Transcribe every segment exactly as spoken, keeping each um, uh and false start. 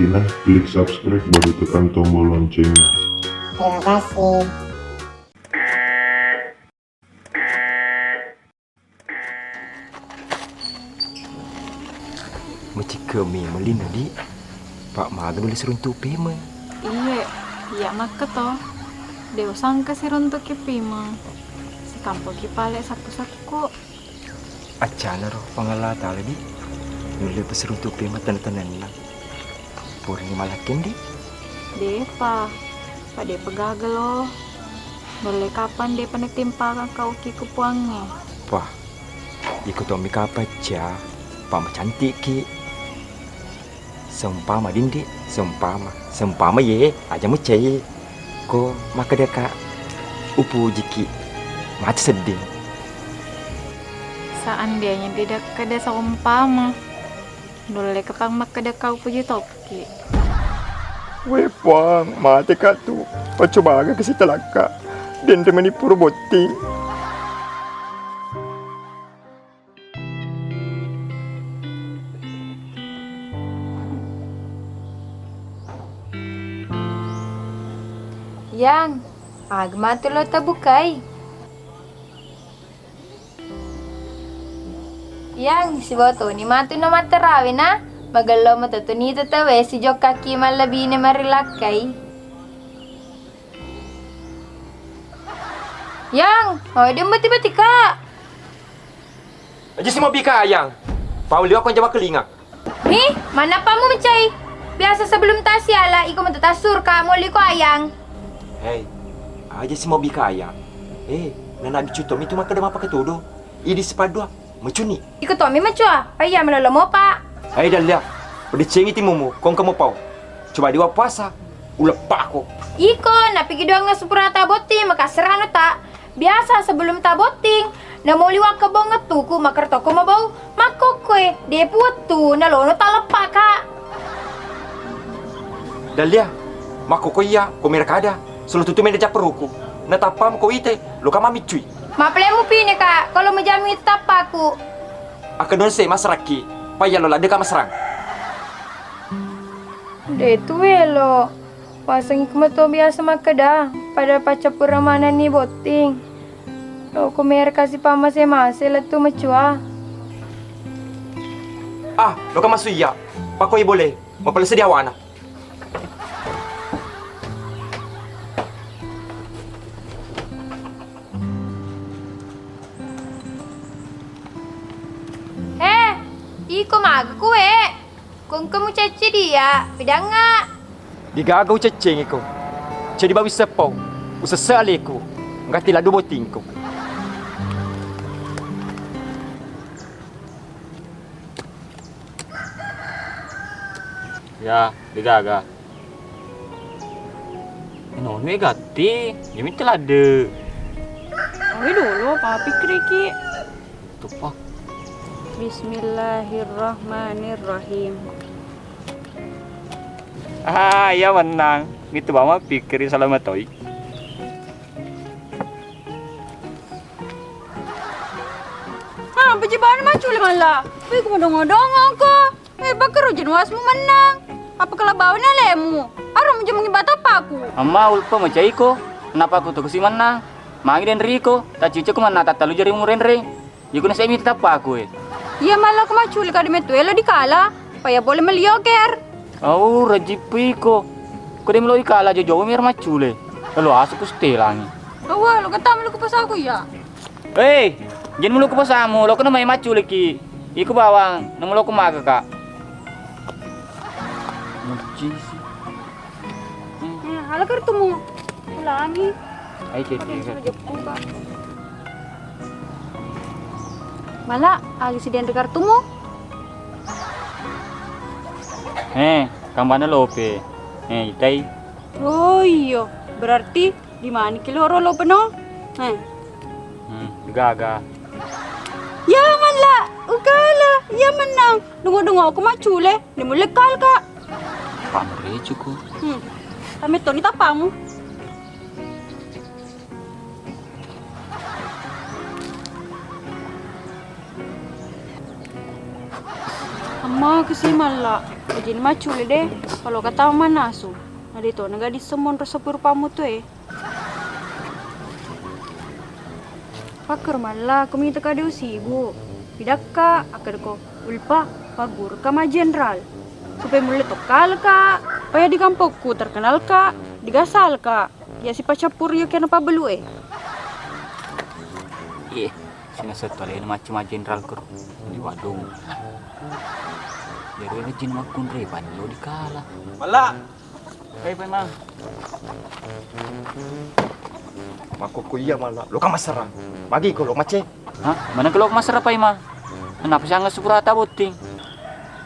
Nah, klik subscribe baru tekan tombol loncengnya. Terima kasih. Macikke memeng Lina, Di. Pa maga nulle siruntu pemeng. Iye, iya makketo. De usangka siruntuki pemeng. Sikampoki pale sakku-sakku. Accanaro Puang Allah Taala, Di. Nulle pasiruntu pemeng tenna-tennanna. Purani malakkeng, Di? Depa. Pa depa gaga lo. Nulle kapang depa natimpakang kau ki ku Puangnge. Wah, iko tommi kapang cia, pa macantikki. Seumpama dindi, seumpama, seumpama ye, aja mucai. Ko makkedaka upujiki, mate sedding. Seandainya didakkeda seumpama. Nulle kapang makkeda kau puji tokki. We Puang, mateka tu. Paccobaga kasi talakka. Denre mani pura botting. Yang, aga matu lo tabukai? Yang, sibawa toni matu na mattarawe na, magello mato toni tetawe sijokkaki mallebine marilakkai. Yang, oh, dia mati-mati, Kak. Aja si mau bika, Yang. Pau liwa ko jawa kelinga. Hi, manappamu mecai? Biasa sebelum tasiala, iko metu tassurka, molli ko ayang. Hei, aja si mau bika ayang. Eh, nana bicu tomi tu makkeda mappaketudu. Idi sipaddua, mecuni. Iko tomi mecua, payya melolo mopa. Hei, Dahlia, pedecengi timumu, kongka mopau. Coba diwa puasa, uleppako. Iko, napigi doang supura tabotting, makasserano ta. Biasa sebelum tabotting, namoli wakkebongngettuku, makkeda tokko mabau, makkokkoe, depu wettu, nalono taleppaka. Dahlia, makkokko iya, ko mera kada, solo tutu meda japperuku. Natappa mako ite, loka mamiccui. Mapelemu pine, Kak, kalau mejami tappaku. Akkedon se masrakki, payya lo ladde ka masrang. De tu welo. Waseng iko meto biasa makkeda, pada paccappureng manenni botting. Loko mera kasi pammase-mase lettu mecua. Ah, loka massu iya. Pakoi bole, mapalessa di awana. Eh, iko maga kue? Kongka mucecce dia, pedangnga. Digaga uceccengiko. Cedi bawi seppau, usesse aleku, nggati laddu bottingku. Ya, digaga. Nonue gatti, jamitte ladde. Awe dolo, papikkiriki. Tuppa. Bismillahirrahmanirrahim. Ah, iya mennang. Mitu bama pikkiri salama toi. Ah, bajibana macule malla. Wih, ku madongo-dongoko. Eh, bakka rojeng wasmu mennang. Apa kalabawana lemu? Aro muja mengi batappaku. Amma, ulpa macaiko. Kenapa aku tukusi mennang? Mangi denriko. Taciucako manna tattalu jari murenreng. Iko nasemi tappaku e. Iya malla ko macule kada metu elo dikala. Paya boleh melioker. Au, rajipiko. Ko de melo ikala jojo mero macule. Elo asu kustelangi. Awa, lo kata melo kupasaku iya. Hei, jen mulu kupasamu, lo kena mai maculeki. Iko bawang, nemu lo kumaga, Kak. Mucisi. Hmm, hala kartumu. Ulangi. Ai, cedde, Kak. Mala, agi siden kartumu? Eh, kambana lope. Eh, itai. Oh, iyo. Berarti Di maniki loro lo peno? Eh. Hmm, gaga. Ya malla, ukala, ya mennang. Dungo-dungo aku macule, de mulle kalka. Pamrecuku. Hmm. Kami toni tapamu. Amma kasi malla. Ajini maccule de, paloka tama mannasu. Na de to naga disseng monro seppurupamu tu e. Pakkoro malla, ko mitaka de usibu. Pidakka, akkedako, Ulpa, paggurukka ma jenderal. Supaya mulle tokkalka, paya di kampokku terkenalka, digasalka. Iya sipacappur yo kena pabbelu'e. Iye, sinasettu alena macca ma jenderal koro. Di wadung. Jadi rejin makkunre, panilo dikala. Malla. Hei, Paimang. Makkukku iya malla, loka masserang. Magi ko lo macce? Hah? Mana ko lo masserang, Paimang? Kenapa sih angga sepurata botting?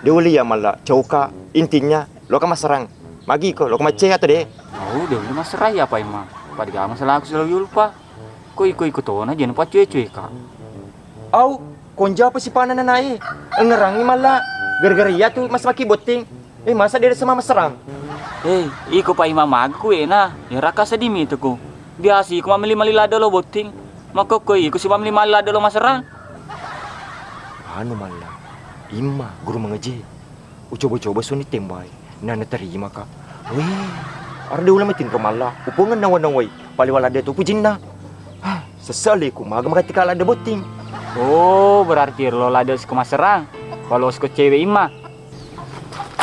Dia uli iya malla, coka. Intinya, loka masserang. Magi ko, loka macce atau de? Oh, dia uli masserang ya, Paimang. Pada gak masalah aku selalu yulpa. Ko iko-iko tona, jena paccue-cue ka. Au, konja apa sipana nanae? Engerangi malla. Gara-gara iya tu mas maki botting. Eh, masa dia sama mesrang? Eh, iko Paimang maga ku ena. Ya raka sedih mi tu ku. Biasa iko mamili-mali lada lo botting. Makkokko iko si mamili-mali lada lo masrang. Anu malla. Imma guru mengeje. Ucoba-coba suni tembai. Na naterima ka. Weh, arde ulama tinro malla. Upongen nawa-nawai. Paliwala de tu pujinna. Hah, sesaleku maga magatti ka lada botting. Oh, berarti lo lada siko masrang. Kalau siko cewek imma.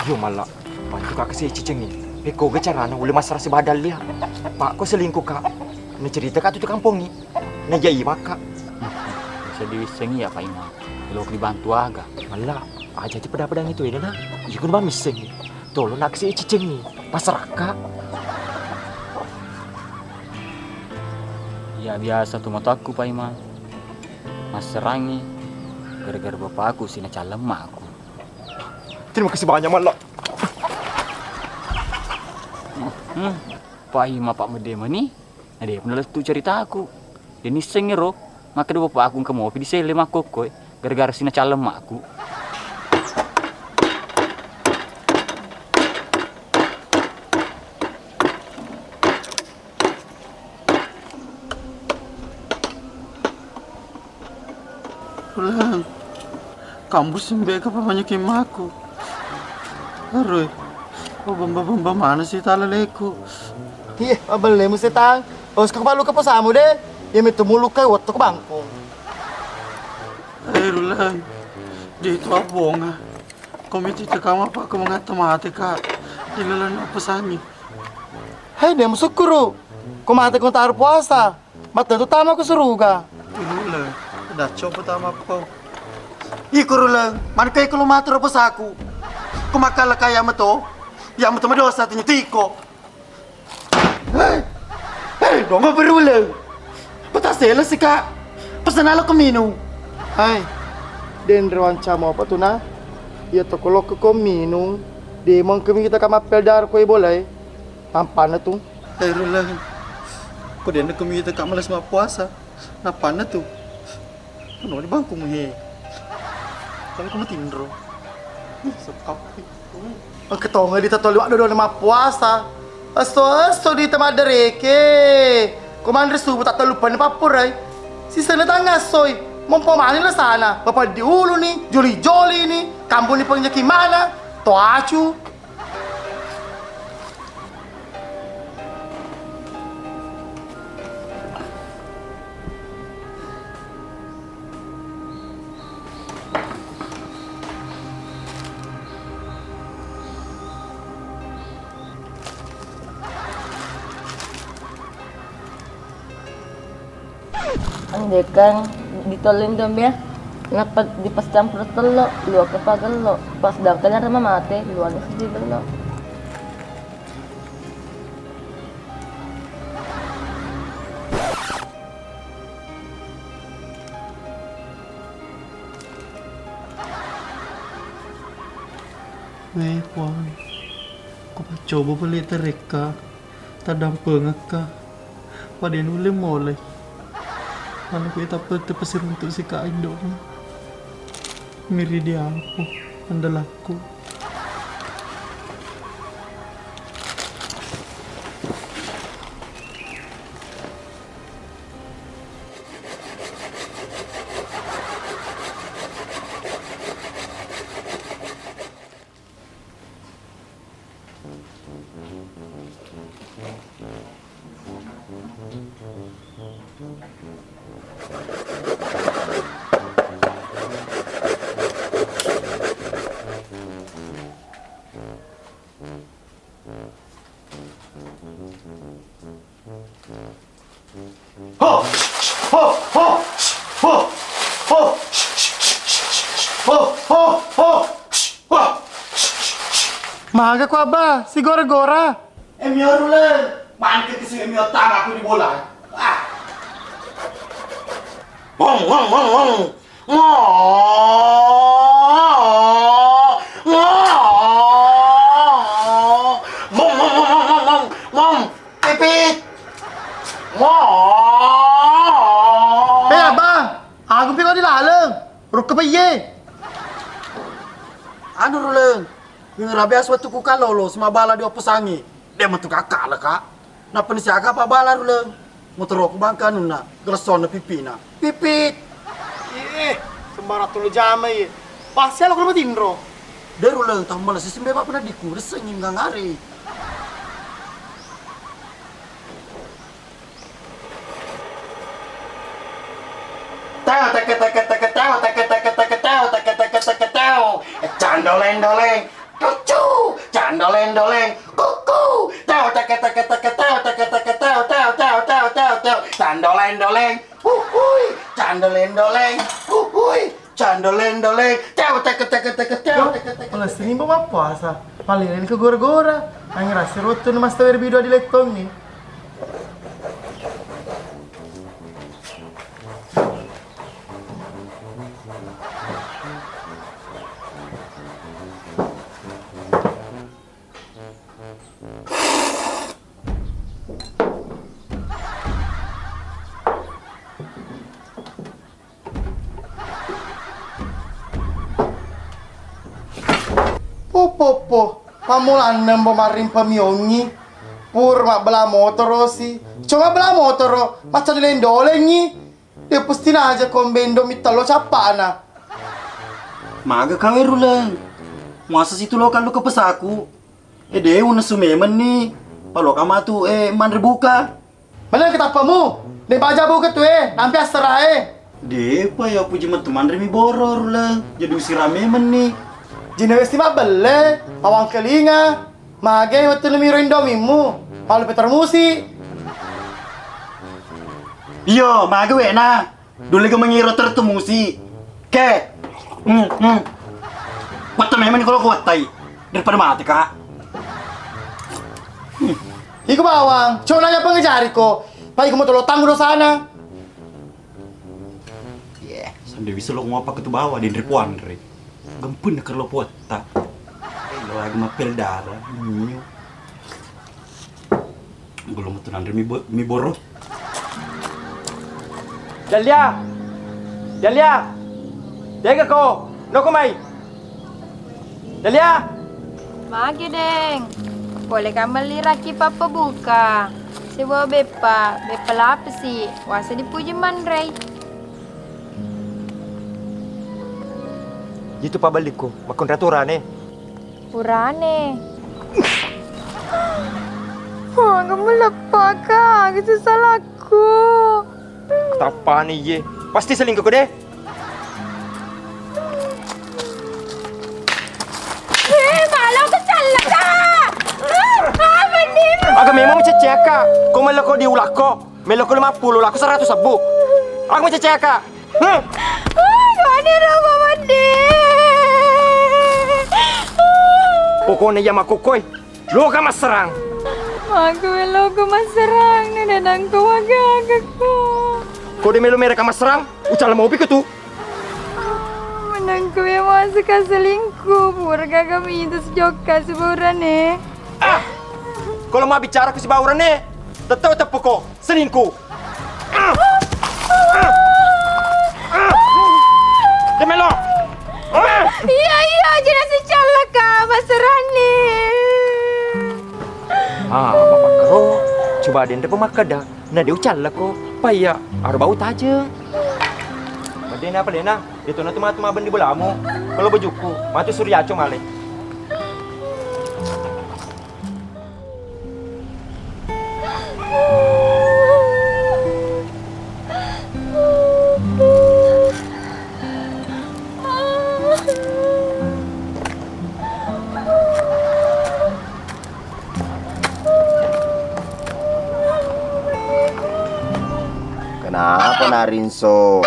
Iyo malla, bantu ka kasi cicengi. Pekko ga carana ule masara sebadal lia. Pak ko selingkuh ka. Na cerita ka tu kampongi. Na jai maka. Bisa diwissengi ya Paimang. Lo dibantu aga. Malla, aja aja pada-pada itu ya na. Iyo kun ba missengi. Tolong nak kasi cicengi. Pasaraka. Ya biasa tu mataku Paimang. Masserangi gara-gara bapakku sina calem aku. Terima kasih banyak, Malla. Hmm. Paimang pak mede mani. Ade pun lettu ceritaku. Deni sengero. Maka dua bapakku engka mopi di sele makkokkoe. Gara-gara sina calem makku. Uleng, kampus mbega pa manyaki maku. Aroi, oh bamba-bamba mana sih talaleku. Iya, abellemu setang. Oska palu ke posamu de. Ya mitu muluka wettu ke bangkung. Eh, Uleng, di itu abonga. Komiti tekama pa ko mangatta mate ka. Ilalenna pesangi. Hai, de musukkuru. Ko mate ko taru puasa. Mattentu tama ko suruga. Irule, dacco pertama ko. Ikurule, manke ko lo maturu pesaku. Ko makkala kaya meto. Ya meto madosa tiko. Hei, hei, dongo berule. Peta sela sika. Pesan lo ke minum. Hai. Den rewancamu apa tu na? Iya toko lo ke ko minum. Demon kemi kita kama pel dar ko boleh. Nampana tu. Hei, Rula. Ko denna ko mita ka males mappuasa. Nampana tu. Kono di bangkung he. Tapi ko matinro. Ih, sekap. Engka tonga di tatoli waddo dona mappuasa. Esso-esso di tamaddareke. Ko manre subuh tak tellu penni pappurai. Sisana tangassoi. Mompo mani lasana. Bapak diulu ni, joli-joli ni, kampung ni penjaki mana? Toacu. Andekang ditolling dombe, nappa dipascampur tello, luwa ke pagello, pas dangkanya rema mate, luwani seddi bello. Wé Puang, ko paccoba pale tarekka, taddampengekka, pada nulle molai. Manu kué tappette pasiruntu sika indo'mu. Miri diampo andalakku. Ho! Ho, ho, ho! Wah! Maga ko, Abba, sigora-gora? Eh, mio ruleng. Mana ke sing mio tama aku di bola. Ah. Wong, wong, wong, wong. Ngo. Ngo. Mong, mong, mong. Pipit. Ngo. Eh, Abba, aku pi ko di laleng. Rukka pa iye. Anu ruleng, ngira biasa wettu ku kalolo, semabala di opposangi. De' metu kakak lah, Kak. Nappa ni siaga apa bala ruleng. Motoroku bangka anunna, gelessonna pipina. Pipit. Ih, sembarang tulu jama iye. Pasti lo kalau tinro. De' ruleng, tambah lah, sesimbe apa penadiku, reseng nganggare. Tau, teke, teke, teke, tau, teke, teke, teke, tau, teke, teke, teke, tau. Candoleng-doleng, cucu. Candoleng-doleng, kuku. Tau, teke, teke, teke, tau, teke, teke, tau, tau, tau, tau, tau, tau. Candoleng-doleng, uhui. Candoleng-doleng, uhui. Candoleng-doleng, tau, teke, teke, teke, tau, teke, teke, teke. Pala senimba mappuasa. Paling ini ke gora-gora. Angin rasa rotu ni mas tawir bidu di letong ni. Popoppo, pammulanna mbo marrimpa miongngi. Pur mabbela motoro si. Coba bela motoro, macca doleng-dolengngi. De' pustina aja ko mbendo mittello cappana. Maga kawe ruleng. Muasa situ lo kallu ke pesaku. Eh, de' unesu memenni. Paloka matu, eh, manre buka. Mana ketappamu? De' baja buka tu, eh, nampi astara, eh. De' pa ya puji metu manre mi boro ruleng. Jadi usira memenni. Jina westi mabbelle, pawangkelinga. Mage wettu miro indomimmu, palu peter musi. Iyo, mage wena. Dole ga mengiro tertu musi. Ke. Hmm, hmm. Wetta memang kalau kuattai daripada mati, Kak. Iko bawang, coba nanya pengejari ko. Pai ko motolo tanggung dosana. Iya, sampai bisa lo ngapa ke tu bawa di Andre Puanre. Gempun ke lo puatta. Eh, lo lagi mapel darah. Nyu. Belum tu nanre mi bo-, mi boro. Dalia. Dalia. Dega ko. Noko mai. Dalia. Magi, Deng? Boleh kamu melli raki pappa buka? Sewa beppa, beppa lapisi. Wasa dipuji manrei. Itu pabellikku, makkunratu urane. Urane. Wah, kamu leppaka, itu salahku. Tappani ye. Pasti selingkuh deh. Eh, malau kecellaka. Ah, apa nih? Aga memang ceceka. Ko mello ko diulakko. Mello ko lima puluh, lako seratus sebbu. Aku ceceka. Hmm. Ah, gua nih rumah mandi. Pokoknya iya makokoi. Loka masserang. Aku loka masserang, nene nangko wagagakko. Ko de melo mereka masserang, ucala mopi ke tu. Menangku ya masuk selingkuh, pura gaga minta sejokka sebaurane. Ah, kalau mau bicara ku sebaurane, tetap tepuk ko selingkuh. Ah! Ah! Ah! Demelo! Ah! Iya, iya, jelas cellaka, masserani. Ah, mapakkaro, coba denre pemakkada, na de ucallako, paiya, aro bau tajeng. Madena apa dena, itu na tu matu mabeng di bolamu, kalau bejukku, matu suriaco male. Kenapa nak rinso?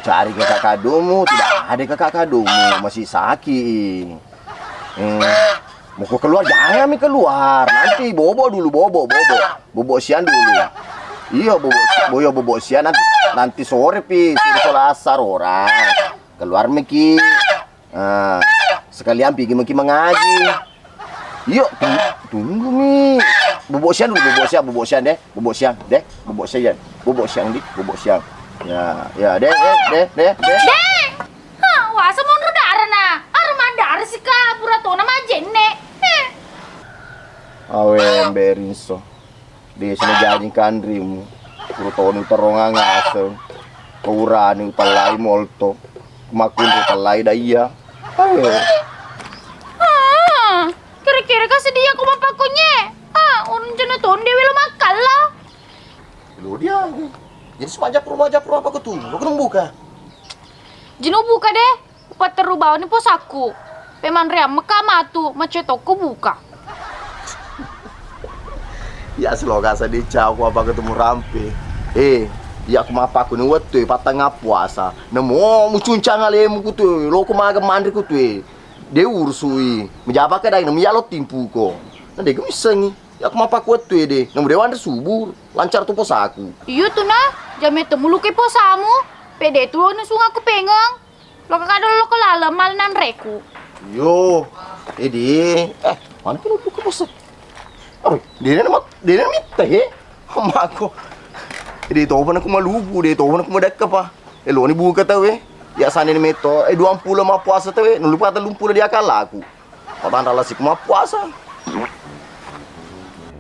Cari kakak kandungmu, tidak ada kakak kandungmu, masih sakit. Eh, mau ku keluar, jangan mi keluar. Nanti bobo dulu, bobo, bobo. Bobo siang dulu. Iya, bobo, boyo bobo siang nanti, nanti sore pi, suruh sholat asar orang. Keluar miki. Ah, sekalian pigi maki mengaji. Yuk, tunggu, tunggu mi. Bobo siang dulu, bobo siang, bobo siang deh, bobo siang deh, bobo siang di, bobo siang. Ya, ya, deh, deh, deh, deh, deh. Deh! Hah, wasa monro dara na. Armandara sika pura tona majenne. Eh. Awe, mberinso. Desa na jaji kanrimu. Pura toni terong ngaseng. Kaurani upallai molto. Kumakkunru pallai daiya. Ayo. Ah, kira-kira ka sedia ko mapakkonye. Ah, unjana tonde welo makkalla. Lo dia. Jadi semajak rumah, majak rumah apa ketu? Lo kenung buka. Jenu buka deh. Upatteru bawani posakku. Pemanreang meka matu, macetokko buka. Ya seloka sedih cau ku apa ketemu rampe. Eh, ya ku mapakku ni wettu e, pattengnga puasa. Nemo mucuncang alemu kutu e, loko maga manre kutu e. De urusui, mejaba kedai nemu ya lo timpuko. Na de ku missengi. Ya ku mapakku wettu e de, nemu de wanre subuh, lancar tu posaku. Iyo tu na, jame temu luke posamu. Pede tu nusung aku pengeng. Loka kadang loko laleng mal nanreku. Yo, edi, eh, mana kira buka puasa? Oh, dene nama, dene mitta he. Mako. Edi topan aku malubu, de topan aku madakka pa. Eh, lo ni buka tau e. Ya sane ni meto, eh, duampulo mappuasa tau e. Nulu pa tellumpulo di akal aku. Patanra lasiku mappuasa.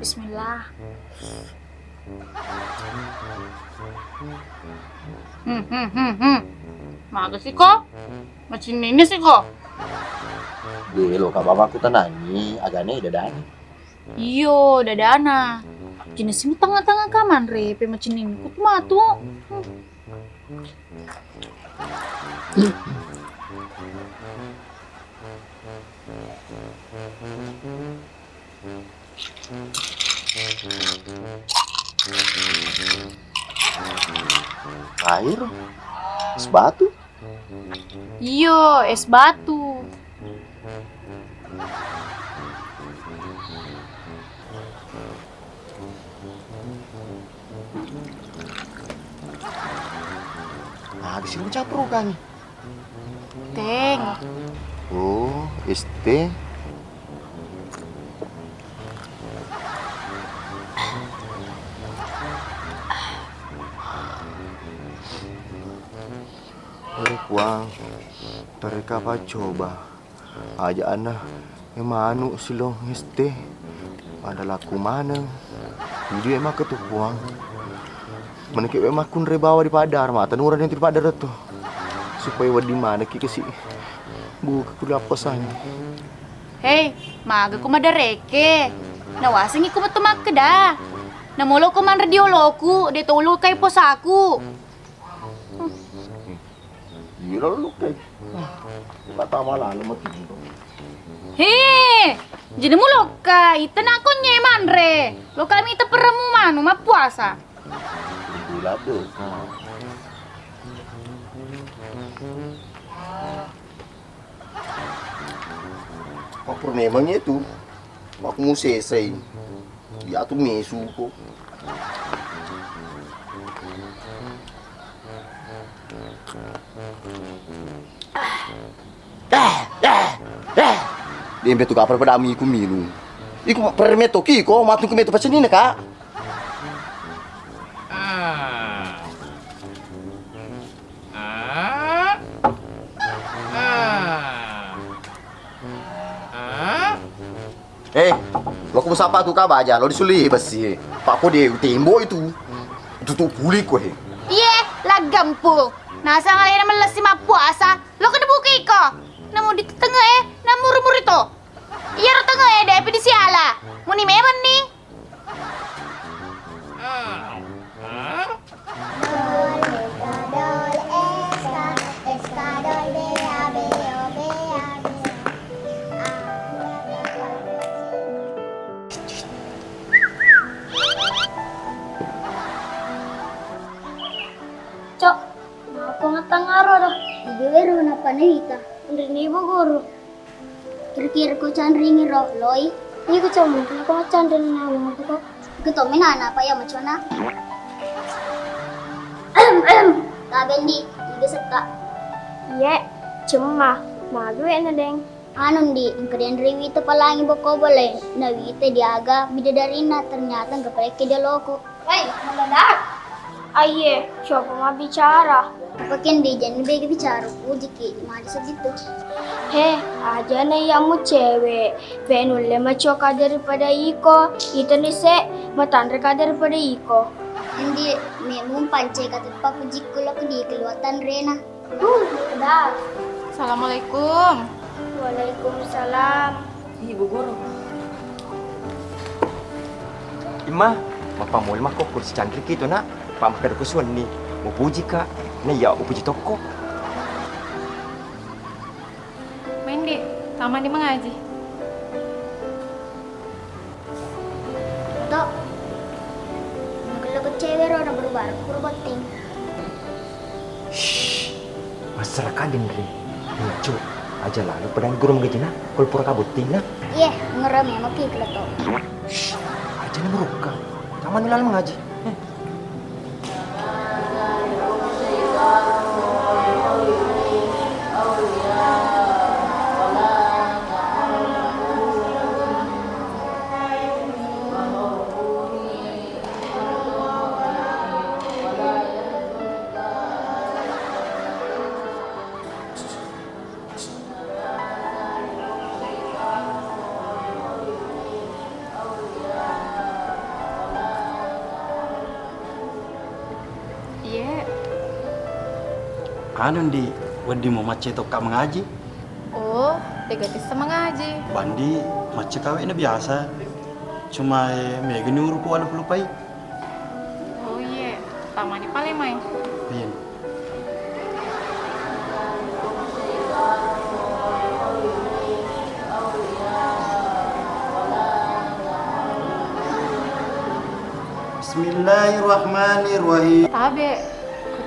Bismillah. Hmm, hmm, hmm, hmm. Maga siko? Macinnini siko? De loka bapakku tanangi, agane dadana. Iyo, dadana. Jenis ini tengah-tengah kamanre, pe macinnini kutu matu. Hmm. Air, es batu. Iyo, es batu. Nah, di sini campur kan? Teng. Oh, es teh. Oh, Puang, tereka apa coba? Aja ana, eh, manu silong es teh. Pada laku maneng. Jadi emang ketu Puang. Menekek we makkunre bawa di padar, mata nurani di padar tu. Supaya wedding manekki kasi. Buka kula pesan. Hei, maga ku madareke. Nawasengi ku metu makkeda. Namolo ko manre dioloku, de tolo kai posaku. Iya lo lu kai. Kata malah lu mati gitu. He, jadi mu lokka, ita nako nye manre. Lokka mi teperemu manu mappuasa. Gula tuh. Kapur memangnya itu. Aku mau selesai. Iya tu mesu ko. Dempe tu kapar pada ami ku minum. Iku permeto ki ko, matu ku meto pasenina ka. Ah. Ah. Ah. Ah. Eh, lo ku musapa tu ka baja, lo disuli besi. Pak ko de utembo itu. Tutu puli ko he. Iye, laggampu. Nasang alena mellessi mappuasa. Lo ke dibuki ko. Namu di tengah eh, namu rumur itu. Iya ro tengah eh, depi disiala. Muni memang ni. Cok, mapo ngatang Iga wero nappa nawita. Nrinibo guru. Kira-kira ko canringi ro, loi? Iko cemma, kenapa maccanring namu ko? Iko to menana apa ya macona? Tabe ndi, iga setta. Iye, cemma, maga we na deng. Anu ndi, engka denre wita palangi boko bole, na wita diaga bidadarina, ternyata engka perekke dialoko. Woi, mendadak. Aiye, coba mabbicara. Apa kendi janni bega bicara, pujiki, magi segitu. He, aja na iya mu cewek, penulle macoka daripada iko, ita ni se, matanreka daripada iko. Endi, memang panceka teppa pujikku lo di keluatan rena. Huh, dah. Assalamualaikum. Waalaikumsalam. Ih, Bu Guru. Imma, mappammula makkokko si Candri kitu, Nak. Pa makkeda kusuwenni, mupujika, naiya upuji tokko. Mendi, tamani mangaji. Tok. Nagello cewek ro, na baru-baru pura botting. Shh. Massara kadinri. Nico. Aja lalu pedang guru mangajina. Kol pura kabutting na. Iye, ngera memang ki keleto. Shh. Aja na merukka. Taman lalu mengaji. Eh. Iye. Anu ndi, wedding mo macce tokka mengaji? Oh, tega tessa mengaji. Bandi, macce kawe na biasa. Cuma, eh, mega ni uruku walu pulupai. Oh iye, tamani pale mai. Iya. Bismillahirrahmanirrahim. Tabe,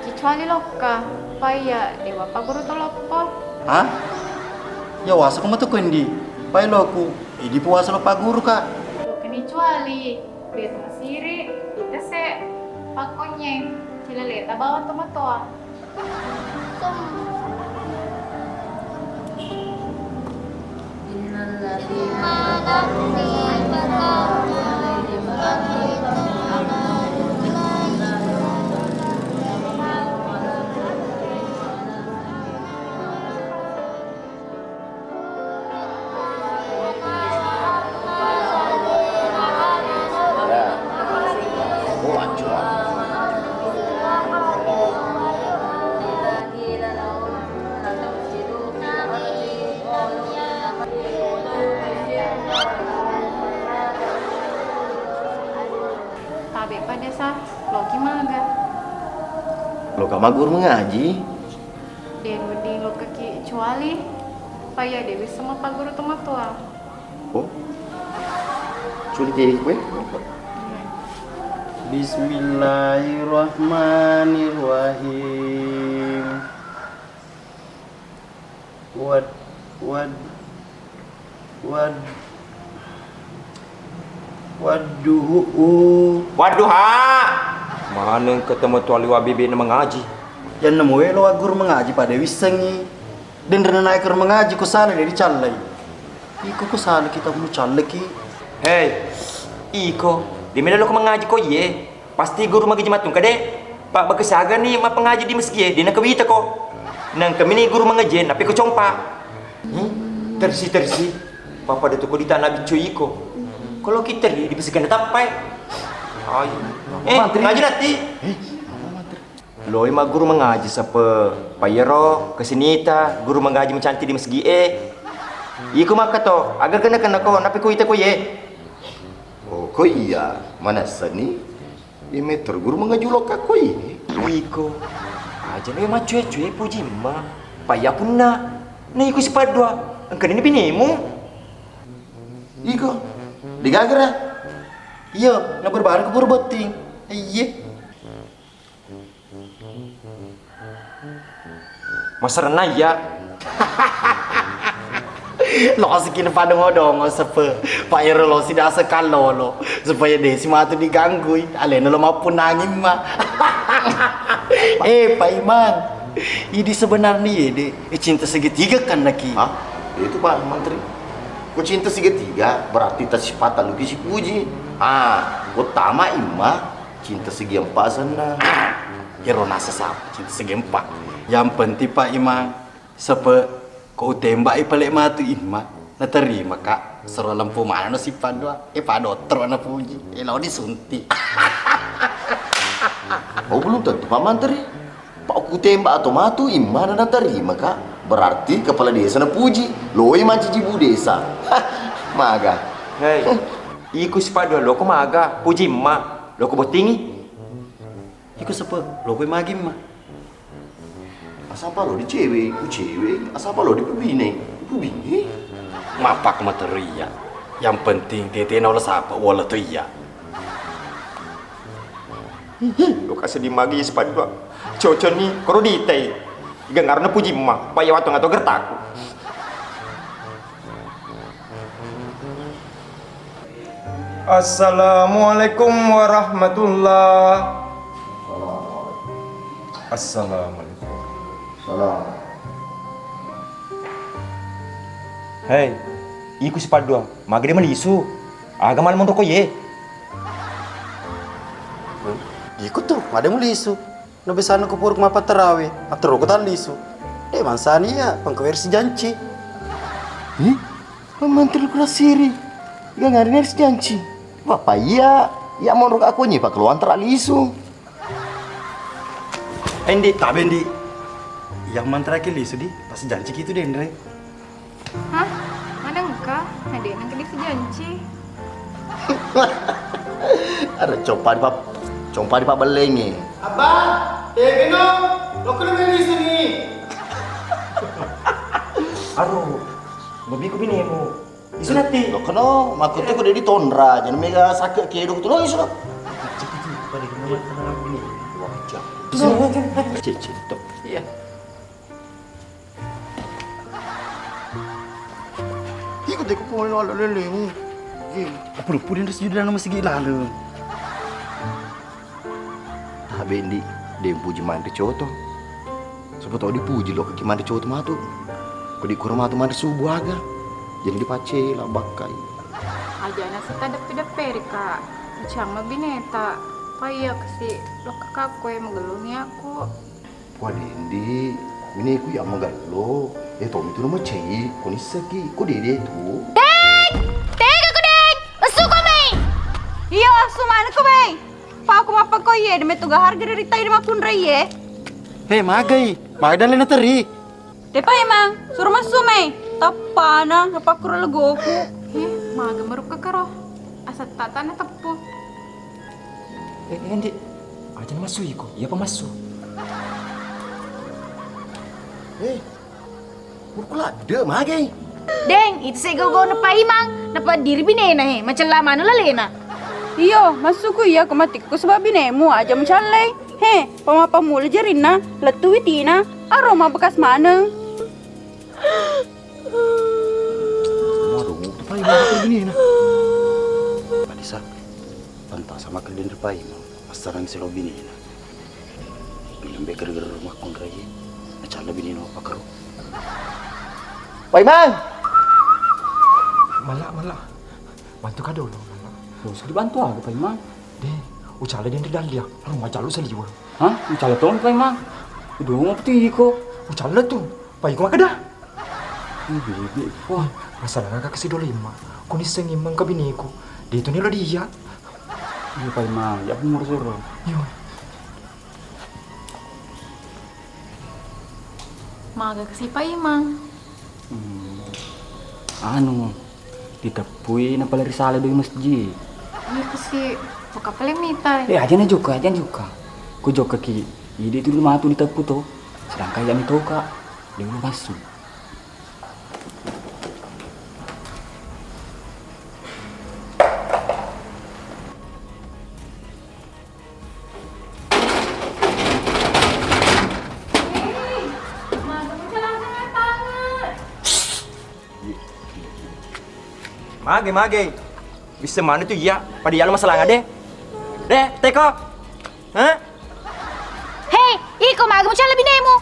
kecuali lokka, paya dewa paguru to loppo. Hah? Ya wasa ko matu ko ndi, pai loku, idi puasa lo paguru ka. Lokka ni cuali. Beta masiri, ita se pakkonye, cilaleta bawang tomatoa. Tabe pada sa, loki maga. Loka magguru mengaji. De wedding lokkaki cuali, paya de wisseng mappaguru tomatoa. Oh. Cuali tedi kue? Bismillahirrahmanirrahim. Wad, wad, Wad-, wadduhu. Wadduha. Maneng ketemu tuali wa bebe na mengaji. Janna muelo wa guru mengaji pada wissengi. Denrena naik ke mengaji ko sala de dicallai. Iko ko sala kita mu callaki. Hei, iko, di melo ko mengaji ko iye. Pasti guru mangaji mattung kade. Pa bakasiagani mappangaji di masgie, de nakawita ko. Nangka mini guru mangaji, nape ko compa. Hmm? Tersi, tersi. Papa de toko di tanah bicu iko. Kalau kita di, di besi kena tampai. Ayo. Eh, ngaji nanti. Loi magguru mangaji sape, payero kesinita guru mangaji macanti di masgie. Iko makkato, aga kena kena ko, nape ko ita ko ye. Oh, ko iya, manessani. Iya metoro guru mangaji lokka koi. Iko. Aja na maccue-cue pujimma. Paya punna. Na iko sipaddua. Engka ni binemu. Iko. Digagara. Iya, na berbareng ke guru botting. Iye. Masaranna iya. Losiki napadongo-dongo sepe. Pak ero losi dasa kallolo supaya desi matu diganggui. Alena lo mappunangin ma. Eh, Pak Imang. Idi sebenarnya ye, Dek. Eh, cinta segitiga kan naki? Hah? Itu Pak Mantri. Ku cinta segitiga berarti tasipata luki sipuji. Ah, utama imma cinta segi empat senna. Ero nasa sapa cinta segi empat. Yang penting Pak Imang, sepe ko utembak i pale matu imma. Naterima kak, sero lempu mana no sipadua. Eh, Pak Dokter napuji. Eh, lo disuntik. Oh, belum tentu Pak Mantri. Pak ku tembak atau matu imma na naterima kak. Berarti kepala desa napuji. Loi mancaji bu desa. Maga. Hei, iku sipadua loko maga, puji imma. Loko bottingi. Iko sepe, loko magi imma. Asapa lo di cewek, ku cewek. Asapa lo di pebine, ku pebine. Mapak materia. Yang penting tete na ola sapa, wala to iya. Hihi, lo kasih di magi sipadua. Cocok ni, koro ditai. Iga ngarana puji imma, paya watong atau gertaku. Assalamualaikum warahmatullah. Assalamualaikum. Salam. Hei, iku sipadua, maga de malisu. Aga malam monro ko ye? Iko tu, maga de malisu. Nabesana ko puruk mappattarawe, atteru ko tallisu. De mansani iya, pengkaweri sijanci. Ih, pamantri ku nasiri. Iga ngarina sijanci. Bapa iya, iya monro aku nyi pakkeluang tera lisu. Endi, tabe ndi. Yang mantra ki lisu di, pas janci kitu denre. Hah? Mana engka? Nadena engka disijanci. Ada coba di pap, coba di pabellengi. Abang, tegeno, lo kena beli sini. Aduh, babi ku binemu. Isu nanti. Lo kena, makutu ku dedi tondra, jadi mega sakit kedo tu lo isu. Cek itu, pada kena mata bini. Wajah. Cek, cek, tok. Iya. Iko teko pole lalo lelemu. Iya. Apa lupa dia sudah nama segi lalu. Tabe ndi, de puji manre coto. Siapa tahu dipuji lo kaki manre coto matu. Kodi kura matu manre subuh aga. Jadi dipace lah bakkai. Ajana sita deppe-depperi kak. Cang mabineta. Paiya kasi lo kakakku yang magelungi aku. Puang Dendi, mineku iya magello, iya tommi tu namacai, ko nisseki, ko dede tu. Deng! Tega ko deng! Esu ko mai! Iyo, esu maneng ko mai! Pako mappa ko iye, deme tu ga harga dari tai de makkunrai iye. He, magai, magai dan lena teri. Depa emang, suro massu mai. Tappana, napakkuro legoku. He, maga marukka karo. Asetta tana teppu. Eh, eh, Ndi. Aja massu iko, iyapa massu. Eh, urku ladde, magai. Deng, itu segau-gau na paimang, na paddiri binena he, macella manu lalena. Iyo, massuku iya ko mati ko sebab binemu aja mucallai. He, pamapa mula jarinna, lettu witina, aro ma bekas maneng. Aduh, paimang binena. Madisa, pantasa makkeda denre paimang. Assarang selo binena. Bilang be gara-gara rumah konrai, nacalla binena apa karo. Paimang! Mala, mala. Bantu ka dolo, mala. Lo usah dibantu aga, Paimang. De, ucalla denre dallia. Rumah jallu saliwa. Hah? Ucalla tong, Paimang. Udah ngopti iko. Ucalla tu. Paiko makkeda. Ih, bebe, wah, masalah kakak si dolimma. Ko nissengi mengka bineku. De tu nilo dia. Iya, Paimang, ya aku ngurus oro. Iyo. Maga kasi Paimang. Hmm. Anu, diteppui napale risala doi masjid. Iya kasi, buka pale mita. Eh, aja na jokka, aja na jokka. Ku jokka ki, ide tu dulu matu diteppu to. Sedangkan ya mitoka, dulu masuk. Mage, mage. Wisseng maneng tu iya, pada iyalo masalahna de. De, teko. Hah? Hei, iko mage mucalla binemu?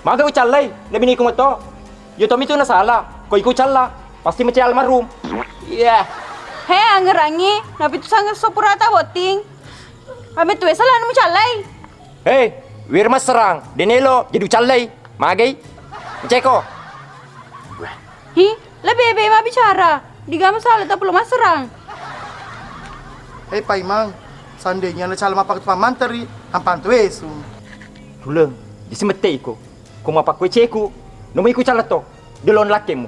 Mage ucallai, na bineku meto. Iya tommi tu nasala, ko iko ucalla, pasti mecai almarhum. Iya. He, angerangi, napi tu sange sopurata botting. Ame tu salana mucallai. Hei, wir masserang, denelo, jadi ucallai. Magei. Meceko. Hi, lebih be mabbicara. Digamu sala tapi lo masserang. Hei, Paimang, seandainya na cala mapakatu pamanteri, ampantu esu. Tuleng, disi mette iko. Ko mapakkueceku, nomo iko cala to, delon lakkemu.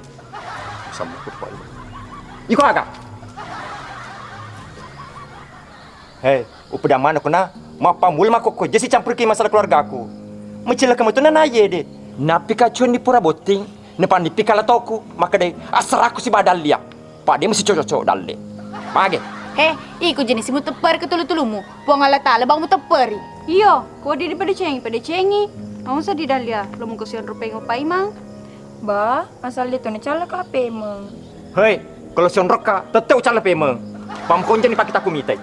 Sama ko Paimang. Iko aga? Hei, upedang maneng kona, mappammula makkokko je sicampuriki masalah keluargaku. Mecilaka metu nanaye de. Nappi kacuanni pura botting, napannipi kalatoku, makkedai, "Assaraku sibawa Dallia." Padde mesti cocok-cocok dalle. Mage. He, iko jenis mutepperi ke tulu-tulumu. Puang Allah Ta'ala bang mutepperi. Iyo, ko di dipadecengi, padecengi. Mau sedih Dallia, lo muko sian rupeng Paimang. Ba, asal dia tu nacalla ka pemeng. Hei, kalau sionrokka, tette ucalla pemeng. Pamkonjani pake taku mitai.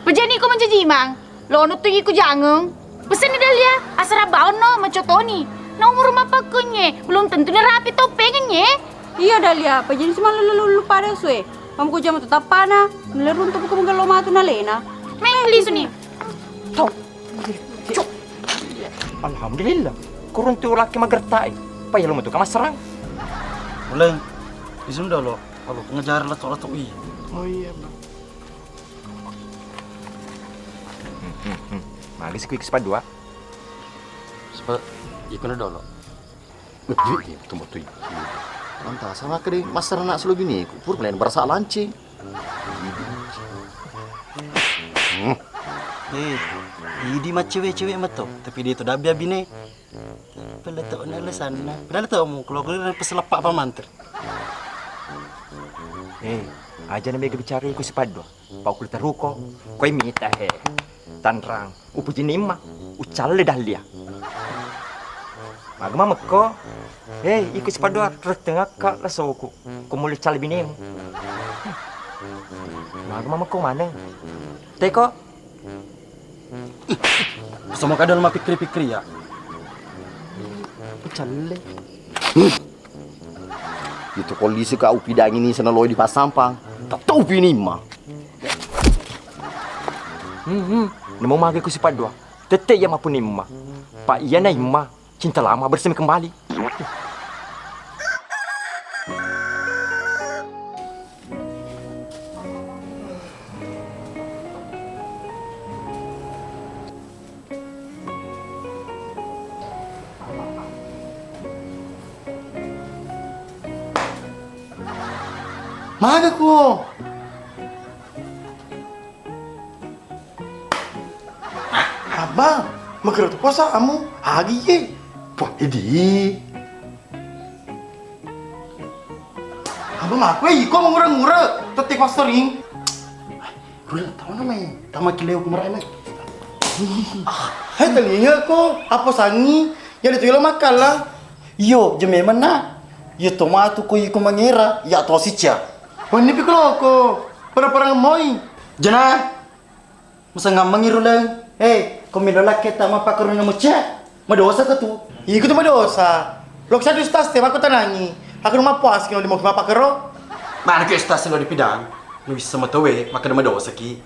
Pejani ko menjajimang. Lo nuttu iku jangeng. Pesenni Dalia, asara baonno macotoni. Na umur mapakkonye, belum tentu narapi toppengenye. Iya Dalia, pejani sima lulu pada sue. Kamu ko jama tu tappana, naleruntu buka menggello matu nalena. Meng lisuni. Tau. Cuk. Alhamdulillah. Kuruntu laki magertai. Payah lo metu kamasserang. Uleng. Isun dolo. Kalau ngejar letok-letok i. Oh iya, Bang. Hmm, hmm, hmm. Magi sih kuik sepat dua. Sepat, ikuna dolo. Wih, iya, betul-betul. Mantap, sama kede master anak selo bini, ku pur melain berasa lancing. Hmm. Eh, idi macewek-cewek meto, tapi dia itu dabi abine. Peletok na lesanna. Padahal tau mu, kalau aku pesen lepak pamanter. Eh, aja na mega bicara iku sipaddo. Pau ku teruko, koi mita he. Tanrang, upujini imma, ucalle Dahlia. Maga mamekko, hei, iko sipaddoa, terus tengakka lasoku, ko mulle calle binemu. Maga mamekko maneng. Teko. Sama kadang mapikkiri-pikkiri ya. Ucalle. Itu kondisi kau pidangi ni sana loi di Pasampang. Tak tahu pini imma. Hmm, hmm. Nemu mage ku sipaddoa. Tette iya mapuni imma. Pak iya na imma. Cinta lama bersemi kembali. Maga ko? Abang, makkero tu puasa amu agi ye. Wah, idi. Abang, aku iko mengura-ngura, tette fostering. Rula, tau na mai, tama kileo kumaraina. Hai, telinga ko, apa sangi? Ya itu yolo makala. Iyo, je memang na. Iyo to matu ko iko mangera, ya to sica. Wani pikoloko, para-para ngemoi. Jena, musangammengi ruleng. Eh, ko melo lakke ta mappakeruna mucca. Madosa ka tu. Iku tu madosa. Lok satu stas te mako tanangi. Aku rumah puas kino di mau mapakero. Mana ke stas lo di pidang? Lu bisa matowe, maka madosa ki.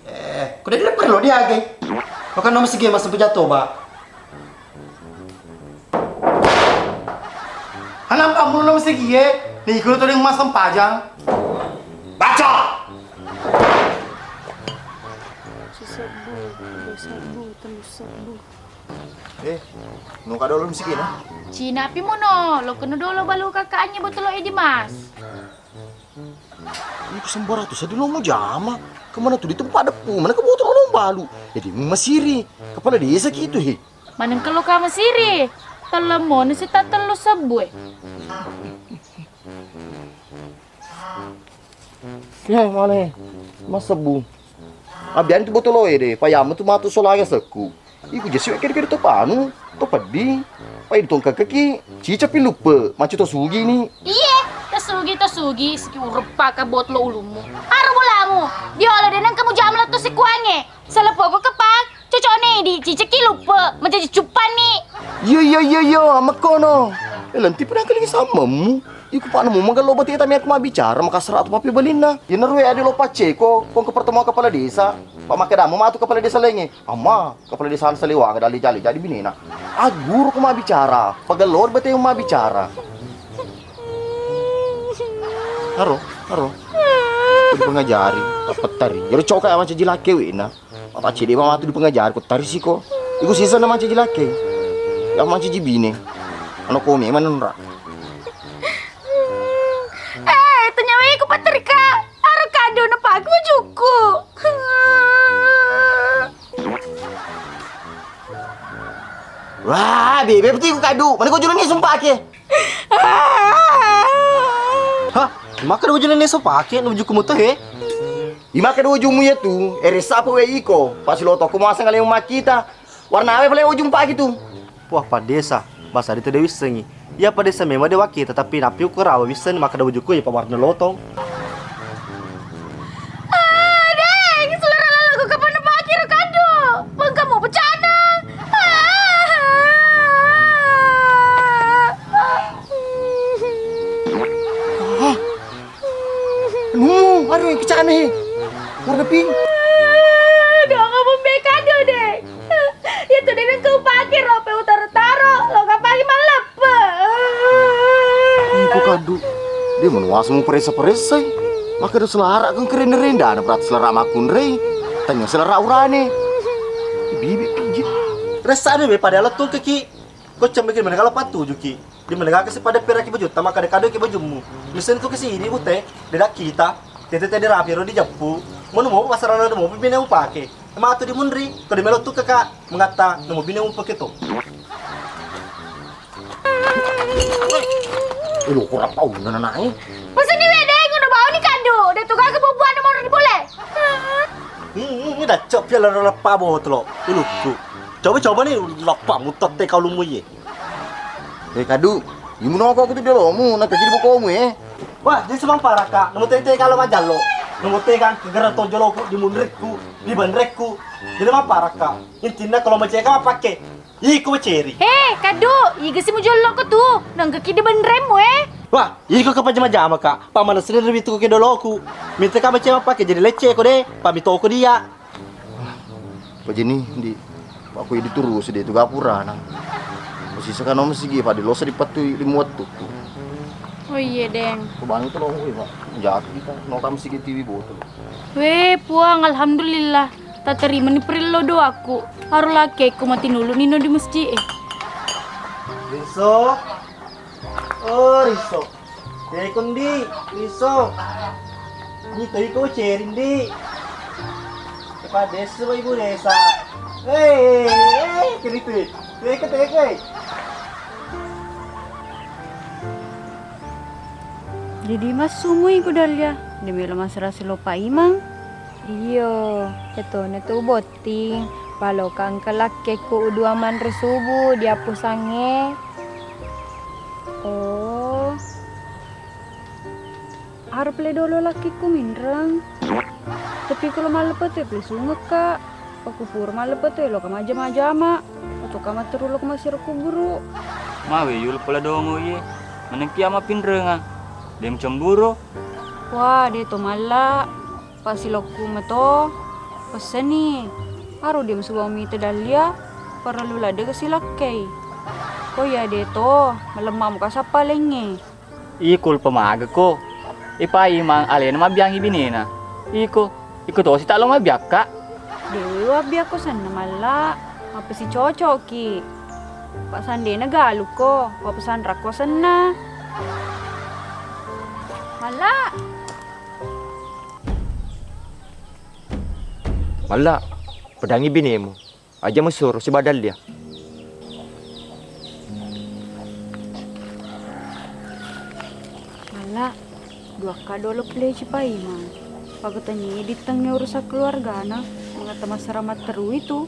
Eh, kuda dia perlu dia age. Maka nomor segi masuk pejato ba. Anak kamu nomor segi ye. Nih, kuda tuh yang masang pajang. Baca. Sisebbu, dua sebbu, telu sebbu. Eh, nu kada ulun sikina. Cina pi mono, lo kena dolo balu kakaknya botolo e Dimas. Ini ku sembaratu sadilo mujama. Kemana tuh di tempat depu, mana ke botolo lo balu. Jadi masiri, kepala desa gitu he. Maneng kelo ka masiri. Telleng mono si ta tellu sebbu e. Ye, mane. Massebbu. Abbiani tu botolo e de, payamu tu matu solangi sekku. Iku jesi kede-kede to panu, to peddi. Pai ditongkakki, cica pi luppe, macu to sugi ni. Iye, to Sugi to sugi, siki ureppa ka botlo ulummu. Aro bolamu, diolo de nengka mujama lettu sikuange. Selepo ko kepak, cocok ne di ciceki lupe, mencaji cuppan ni. Iya, iya, iya, iya, amekkono. Eh, lenti pernah kali sammemmu. Iku pak nemu magello bati tami aku mabbicara, makasara tu mapi belinna. Iya naru ya ade lo pacceko, kong ke pertemuan kepala desa. Pak makkedamu matu kepala desa lainge. Amma, kepala desa Saliwang dali jali jadi binena. Aguru ku mabbicara, pagello bati mabbicara. Aro, aro. Dipengajari, pettari. Jero coka ya mancaji lake wina. Apa cili mama tu dipengajari, ku tari siko. Iku sisa na mancaji lake. Ya mancaji bine. Ano kome manenra. Eh, tanyawai ku pettari ka. Aro kado na pagu juku. Wah, bebe peti ku kado. Mana kau juruni sumpah ke? Hah? Maka dua jene neso pake, nu juku muto he? Imaka dua jumu ya tu, eresa apa we iko? Pas lo toko masa ngale makita. Warna awe pale ujung pake tu. Wah, padesa. Bahasa itu dewi sengi. Iya padesa memang dewa kita, tapi napi ukurawa wisseng maka dua juku ya pa warna lotong. Ah, deng, selera lalaku kapan pakiro kado? Mengkamu pecana. Ah. Hah? Anu, anu yang pecana he. Warna pink. Doang ngomong be kado deh. Ya tuh deh kau pakai rope utaro-taro, lo kapang malap. Iko kadu. Dia menuasa mu peresa-peresa. Maka ada selara kan keren renda, ada berat selara makunrei. Tanya selara urane. Bibi pijit. Resane be pada lettu keki. Ko cembe ki menegala patuju ki. Di menegala ke sepada peraki baju, tama kada kado ki bajummu. Mesen tu ke sini bute, deda kita. Tete tede rapi ro di jappu. Manu mau pasarana mau bine upake. Emang atu di munri, ko di melo tu kaka mengatta, nemu bine upake to. Elo, kurang pau nana nae. Masa ni wede ngono bau ni kado, de tu gaga bubuan mau di bole. Hmm, ini dah cok piala lepa botlo, ulukku. Coba-coba ni lepa mutot te kau lumu ye. Eh kadu, imu noko aku tu dolomu, nak kecil bokomu eh. Wah, jadi semang paraka, nemu tete kalau majallo, nemu tegang kegera tojoloku di munrikku, di banrekku, jadi mang paraka. Intinna kalau maceka mapakke. Iko ceri. He, kadu, iga si mujollo ko tu? Nengka ki de benremmu eh. Wah, iko ke pajama-jama ka. Pamana sini lebih tuku ke doloku. Minta ka macam apa ke jadi lecce ko de. Pamito ko dia. Pajini di. Aku ini terus di tu gapura na. Masih sekarang masih gi pada lo sedih patu limu waktu. Oh iya deng. Kebangi tu lo ngui pak. Jatuh kita. No kami sigi T V botol. Weh puang, alhamdulillah. Taterimani perillo doaku. Aro lakekku matinulu nino di masjid e. Riso. Oh, Riso. Teko ndi, Riso. Ni toi ko ceri ndi. Kepada desa ibu desa. Hei, hei, keritu. Teko, teko. Jadi massumui ku Dahlia. Di melo masrasi lo Pak Imang. Iyo, tetona tu bot. Ting, paloka engka lakkekku uduang manre subu diappusangnge. Oh. Aro pale dolo lakkekku minreng. Tapi ko lo mallepe tu pale sungekka. Pakku pura mallepe tu eloka majama-jama. Otoka matteru lo ko masiro kuburu. Mawe yul pala dongo iye. Manengki ama pinrenga. Dem cemburu. Wah, de to malla. Pasilokku meto, pesseni. Aro dia masuba mita Dahlia, parellu ladde kasilakkei. Ko iya de to, malemma muka sappa lengnge. Iko lupa magako. Ipa Imang alena mabbiangi binena. Iko, iko tosi tak lo mabbiakka. Dewi wabbiakko senna malla, mapesi cocoki. Pak sandena galuko, papesanrakko senna. Malla. Malla, pedangi binemu. Aja mesuro siba Dahlia. Malla, duakka dolo pole ci Paimang. Pakatanyai dittengnge urusan keluargana, mengata massara matteru itu.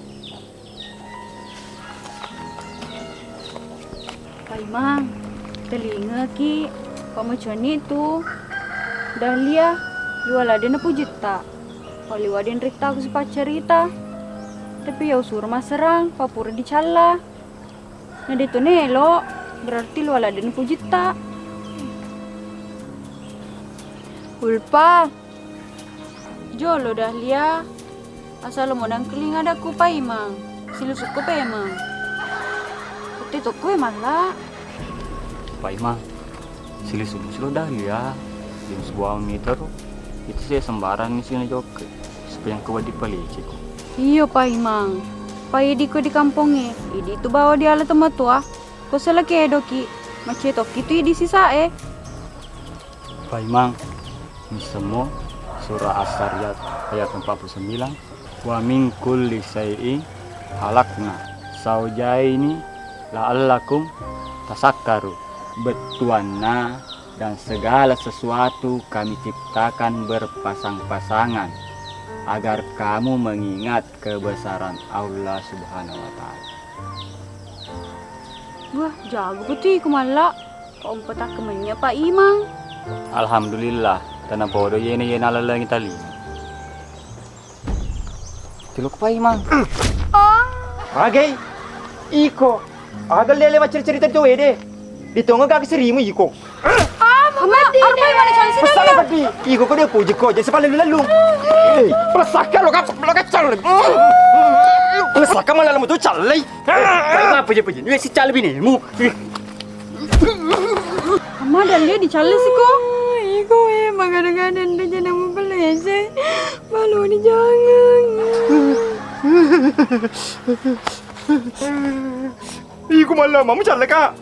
Paimang, telingaki. Pamaconi tu Dahlia, liwa ladde napujitta. Paliwa denritta ku sipaccarita. Tapi iya usuro masserang, papura dicalla. Na deto nelo, berarti liwa ladde napujitta. Ulpa. Jolo Dahlia, asal mo nangkeling ada ku Paimang, silusukku pemeng. Tette tokko e malla. Paimang, silusukmu silo Dahlia, jenis buah mitero, itu saya sembarang ni sini jokke, supaya engkau wadi paleceko. Iyo Paimang, pai idi ko di kampongnge, idi tu bawa di ala tematua, ko sala kedoki, macetoki tu idi sisae. Paimang, missemmo surah As-Sariyat ayat empat puluh sembilan, "Wa min kulli syai'in khalaqna zaujaini la'allakum tasakkaru." Bettuanna dan segala sesuatu Kami ciptakan berpasang-pasangan agar kamu mengingat kebesaran Allah Subhanahu wa Ta'ala. Wah, jago betul iku malla. Kok umpatak kemennya Pak Imang? Alhamdulillah, tena bodo yena yena laleng tali. Tuluk Pak Imang. Oh. Agai, iko. Aga lele maceri-cerita tu ede. Ditongo gak serimu iko. Ah, mama, arba mana chance? Pesan apa di? Iko ko dia puji ko, jadi sepala lalu. Eh, pelasaka lo kacau, lo kacau. Pelasaka malah lemu tu calai. Apa puji-puji? Ini si calai binimu. Amma dan dia dicalai sih kok. Iko e, magada-gada nda jana mu pelece. Malu ni jangan. Iko malla mamu callaka.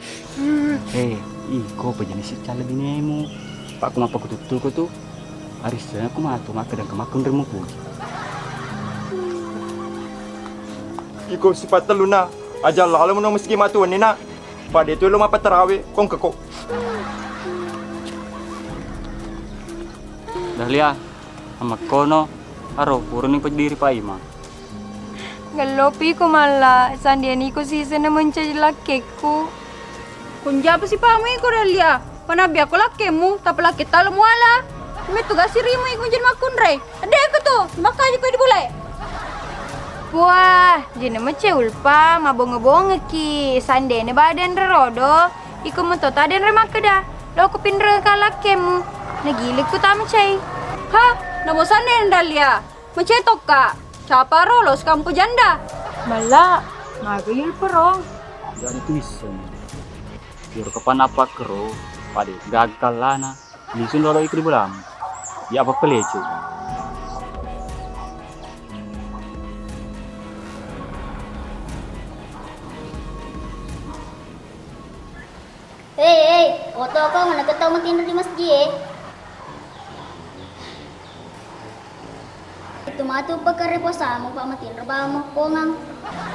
Eh, iko apa jenis calla binemu? Pak, ku mappa kututtuko tu. Arisseng ku matu makkeda engka makkunremu puji. Iko sifat telluna, aja lalo meno meski matu wenni nak. Pada itu lo mappa tarawe kongkeko. Dahlia, amakkono, aro purani peddiri Pak Imang. Gellopi ko malla, sandiani ko siseng na mencaji lakkekku. Kunjapa sipamu iko Dahlia? Panabbi ako lakkemu, tapa lakke talo muala. Mettu gasi rimu iko jadi makkunrai. Adde aku tu, makkaji ko di bulae. Wah, jena mecce Ulpa, mabonge-bongeki. Sandene baden rerodo, iko metto taden re makkeda. Loko pinreng ka lakkemu. Nagilikku tamecai. Ha, namo sandene Dahlia. Macetokka, capa ro lo sekampo janda. Malla, maga yul perong. Jadi tuisseng. Yur kapan apa kero, pada gagal lana. Lisun dolo ikut di bolam. Ya apa pelece. Hei, hei, oto ko mana ketau matinro di masjid e? Itu matu pakarre puasamu, Pak, matinro bawang mappongang.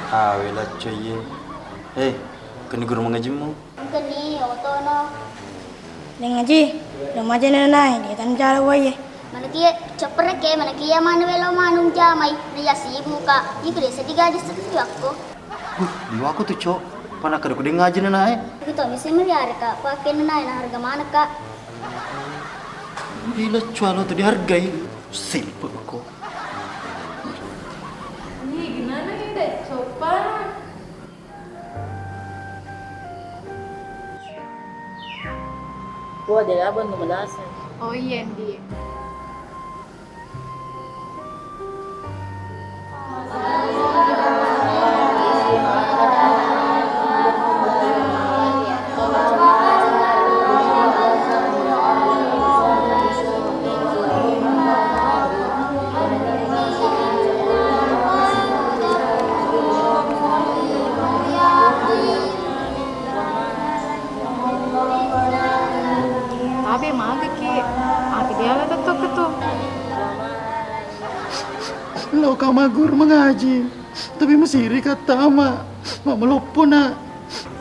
Awe lacco iye. Eh, keni guru mangajimmu? Engkeni, otono. Deng Aji, lo maja nanae, dia tan jala wae. Manakie, ceppereke, manakie mana welo manung jamai, naya sibuk ka. Iku desa digaji setuju aku. Huh, liwaku tu, Cok. Panakkedako deng ngaji nanae. Itu to misi meliare ka, pake nanae na harga mana ka? Ila cualo tu dihargai. Silpe ko. Ni gimana ya, Dek? Sopan. Wah, dia labang nu melasai. Oh iya, Ndi. Tabe magaki, ati diala tetto ketu. Lo ka magguru mangaji, tapi masiri ka tama, mamaloppo na.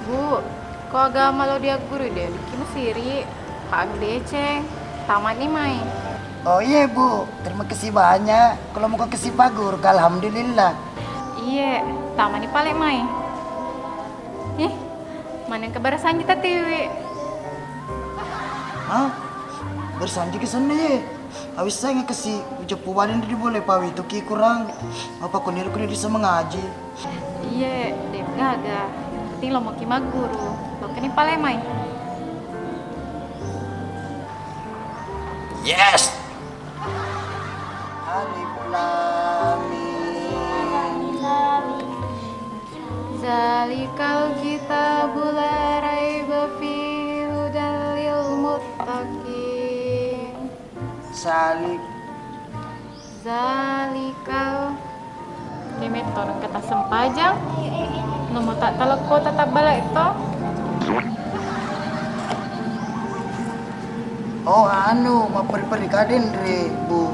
Bu, ko agama lo diagguru dia diki masiri, pa deceng, tamani mai. Oh iya Bu, terima kasih banyak. Kalau mau kasih pagur, alhamdulillah. Iye, tamani pale mai. Ih, maneng ke barasanji tatiwi. Hah? Bersanji ke sana ye? Awis saya nggak kesi ucap pubanin di boleh pawi itu ki kurang. Apa kau niru kena bisa mengaji? Iye, de' gaga. Penting lo moki magguru. Lo keni palemai. Yes. Alif lam mim. Zalikal kitabu la raiba fihi hudal lil muttaqin. Zalik. Zalikal. Kemetto engka tassempajang. Nomor tak talekko tatabbalai to. Oh, anu, mapperi-peri kadenre, Bu.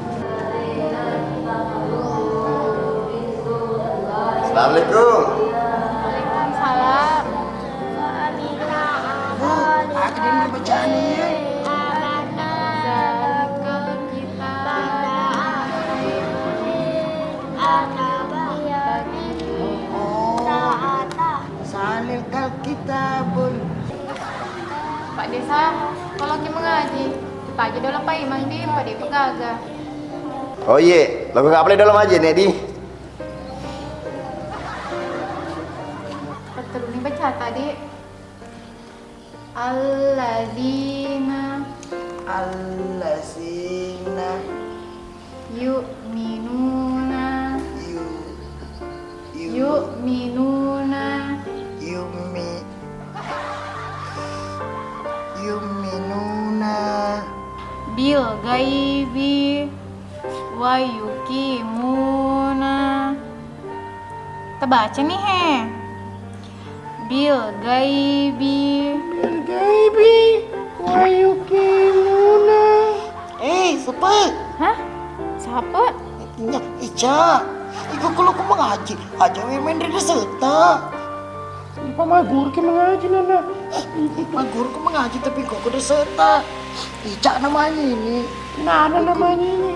Assalamualaikum. Waalaikumsalam. Bu, aku dengar bacaan ini. Zalikal kitab. Oh, zalikal kitabul. Pak Desa, kalau ki mengaji, kita aja dalam Pak Imam di Pak Depa gaga. Oh iye, lo nggak boleh dalam aja nih di. Terus ini baca tadi. Alladzina. Alladzina. Yu'minuna. Yu-, yu-, Yu'minuna. Yu'mi-, yu'minuna. Bil ghaibi. Wa yuqimuna. Tabaca nih, he. Bil ghaibi. Bil ghaibi. Wa yuqimuna. Eh, sapa? Hah? Sapa? Nya, Ica. Iko kalau aku mengaji, aja we main rida serta. Apa maguru ki mengaji, Nana? Maguru ku mengaji, tapi kok kuda serta. Ica namanya ini. Nana namanya ini.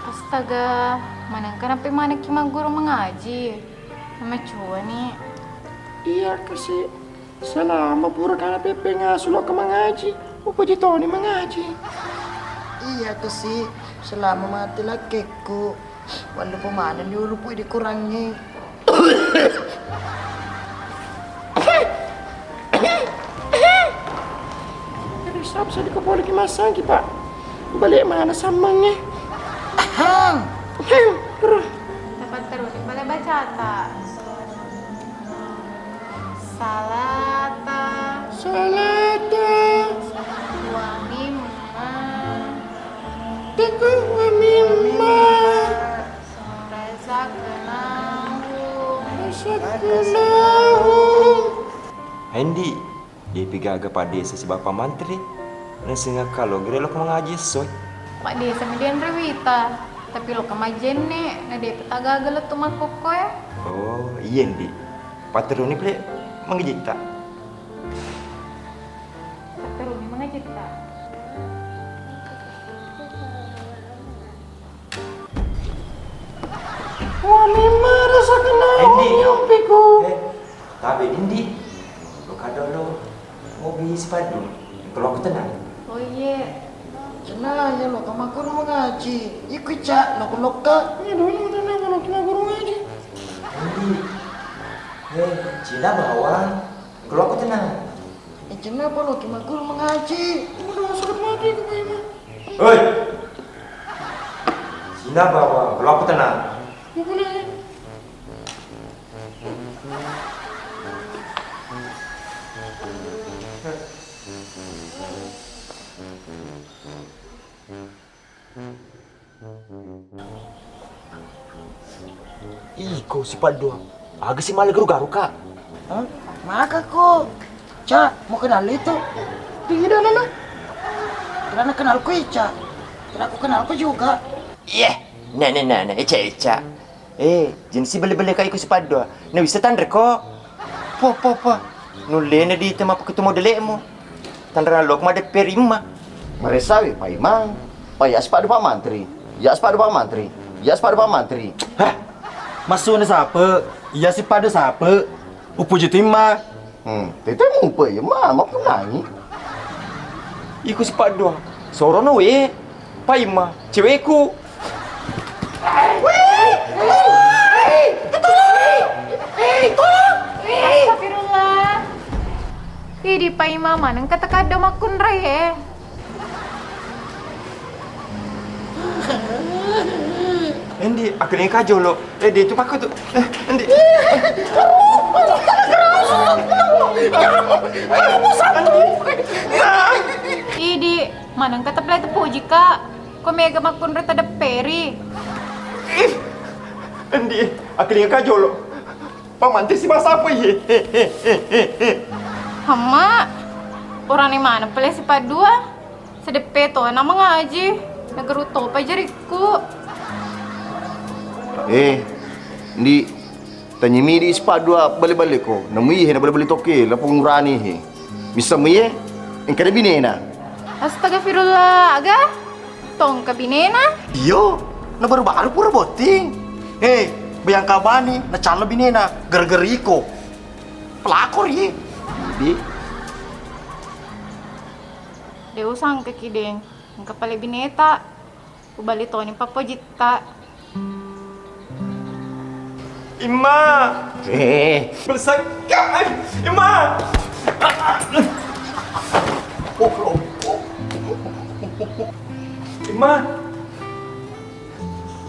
Astaga, manengka nape manekki magguru mengaji? Namacua ni. Iya kasi, selama pura kana pepe ngasulo ke mengaji, upaji toni mengaji. Iya kasi, selama mati lakekku, wallupa maneng diurupu dikurangi. Terus apa saya dikepoli ki masang ki, Pak? Balik mana samangnya? Ahem. Ahem. Terus. Dapat terus, balik baca tak? Salata. Salata. Wa mimma. Teguh wa mimma. Razaqnahum. Razaqnahum. Hendi, depi gaga Pak Desa si Bapak Mantri. Nasenga kalo gere lo mengaji soi. Pak Desa mi denre wita. Tapi lo kemajenne, na depa tagaga lo tu makkokko ya. Oh, iya Ndi. Pateruni pale mengajitta. Pateruni mengajitta. Wa mimma razaqnahum yunfiqun. Eh, tabe Ndi. Lo kadolo mobi sipadu. Kalau aku tenang. Oh iye. Cenna ya lo kamakuru mengaji. Iku Ica lo lokka. Iya dulu tenang kalau kita guru ngaji. Ndi. Eh, Cina bawang. Kalau aku tenang. Eh, cenna apa lo kamakuru mengaji. Udah sakit mati aku ini. Hei! Sina bawa, kalau aku tenang. Iko si Paddo, aga si male garu-garu ka? Hah? Maka ko, Ca, mau kenal itu? Tidak, Nana. Karena kenalku Ica. Karena aku kenalku juga. Iya, nenek-nenek, Ica-Ica. Eh, jenis si bele-bele ka iko si Paddo. Na bisa tanre ko. Po, po, po. Nullena di tema paketu modelemu. Tanra lok madeppe rimma. Maresawi Pak Imang. Pak, ya sepadu Pak Mantri. Ya sepadu Pak Mantri. Ya sepadu Pak Mantri. Hah? Masuna sape? Ya sepadu sape? Upuji timma. Hmm, tete mupe ya ma, mapunai. Iko sipaddua. Sorono we. Paimma, cewekku. Astagfirullah. Idi Paimma maneng katakaddo makkunrai e. Endi, aku ni kajolo. Eh, dia tu pakai tu. Eh, endi. Idi, maneng kata pale tepuji ka. Ko mega makkunrai tadepperi. Endi, aku ni kajolo. Pamanti si masa apa ye? Hemma, orane mana pale sipaddua? Sedeppe to na mengaji, nageru topa jarikku. Eh, ndi, tanyimi di sipaddua bale-bale ko. Namui he na bale-bale toke, lapung urani he. Missa muye, engka de binena. Astagfirullah, aga? Tongka binena? Iyo, na baru-baru pura botting. Eh, bayangka bani, na calla binena, gara-gara iko. Pelakor ye. Di. De usangka kideng, engka pale bineta. Ubali toni pappojitta. Imma. Eh. Bersangka. Imma. Imma.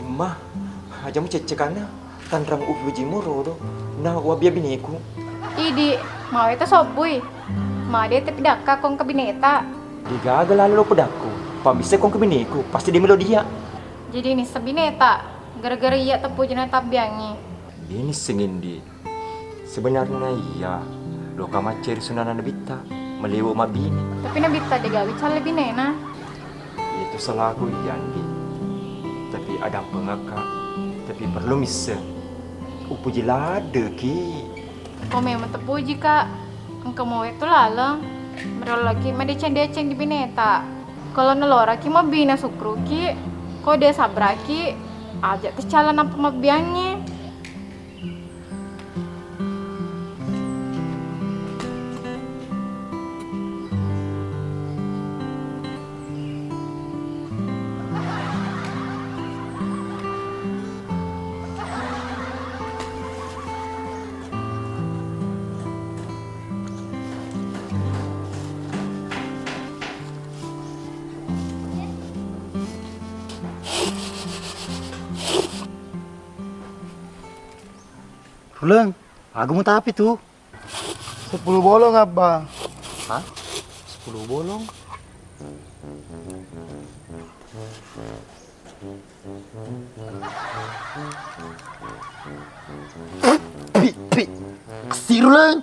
Imma. Aja muceccekanna. Tanrang upuji morodo na uwabbia bineku. Idi, mawe to sobbui. Made te pidakka kong ke bineta. Digaga lalu lo pedakku. Pamisse kong ke bineku, pasti dia melo dia. Jadi nissa bineta, gara-gara iya tepujina tabbiangi. Dia nisseng indi. Sebenarnya iya, loka macceri sunana nabitta, malewo mabbine. Tapi nabitta degawi calle binena. Itu salahku iya, Ndi. Tapi adampengakka. Tapi perlu misseng. Upuji ladeki. Ko memang tepuji ka. Engka mowe tu laleng. Merolaki madeceng-deceng di bineta. Kalau neloraki mabbina sukruki. Ko de sabraki. Aja tecala nampa mabbiangi. Ruleng, aga mutapi tu? Sepuluh bolong, Abba. Hah? Sepuluh bolong? Pi, pi. Kessi, Ruleng.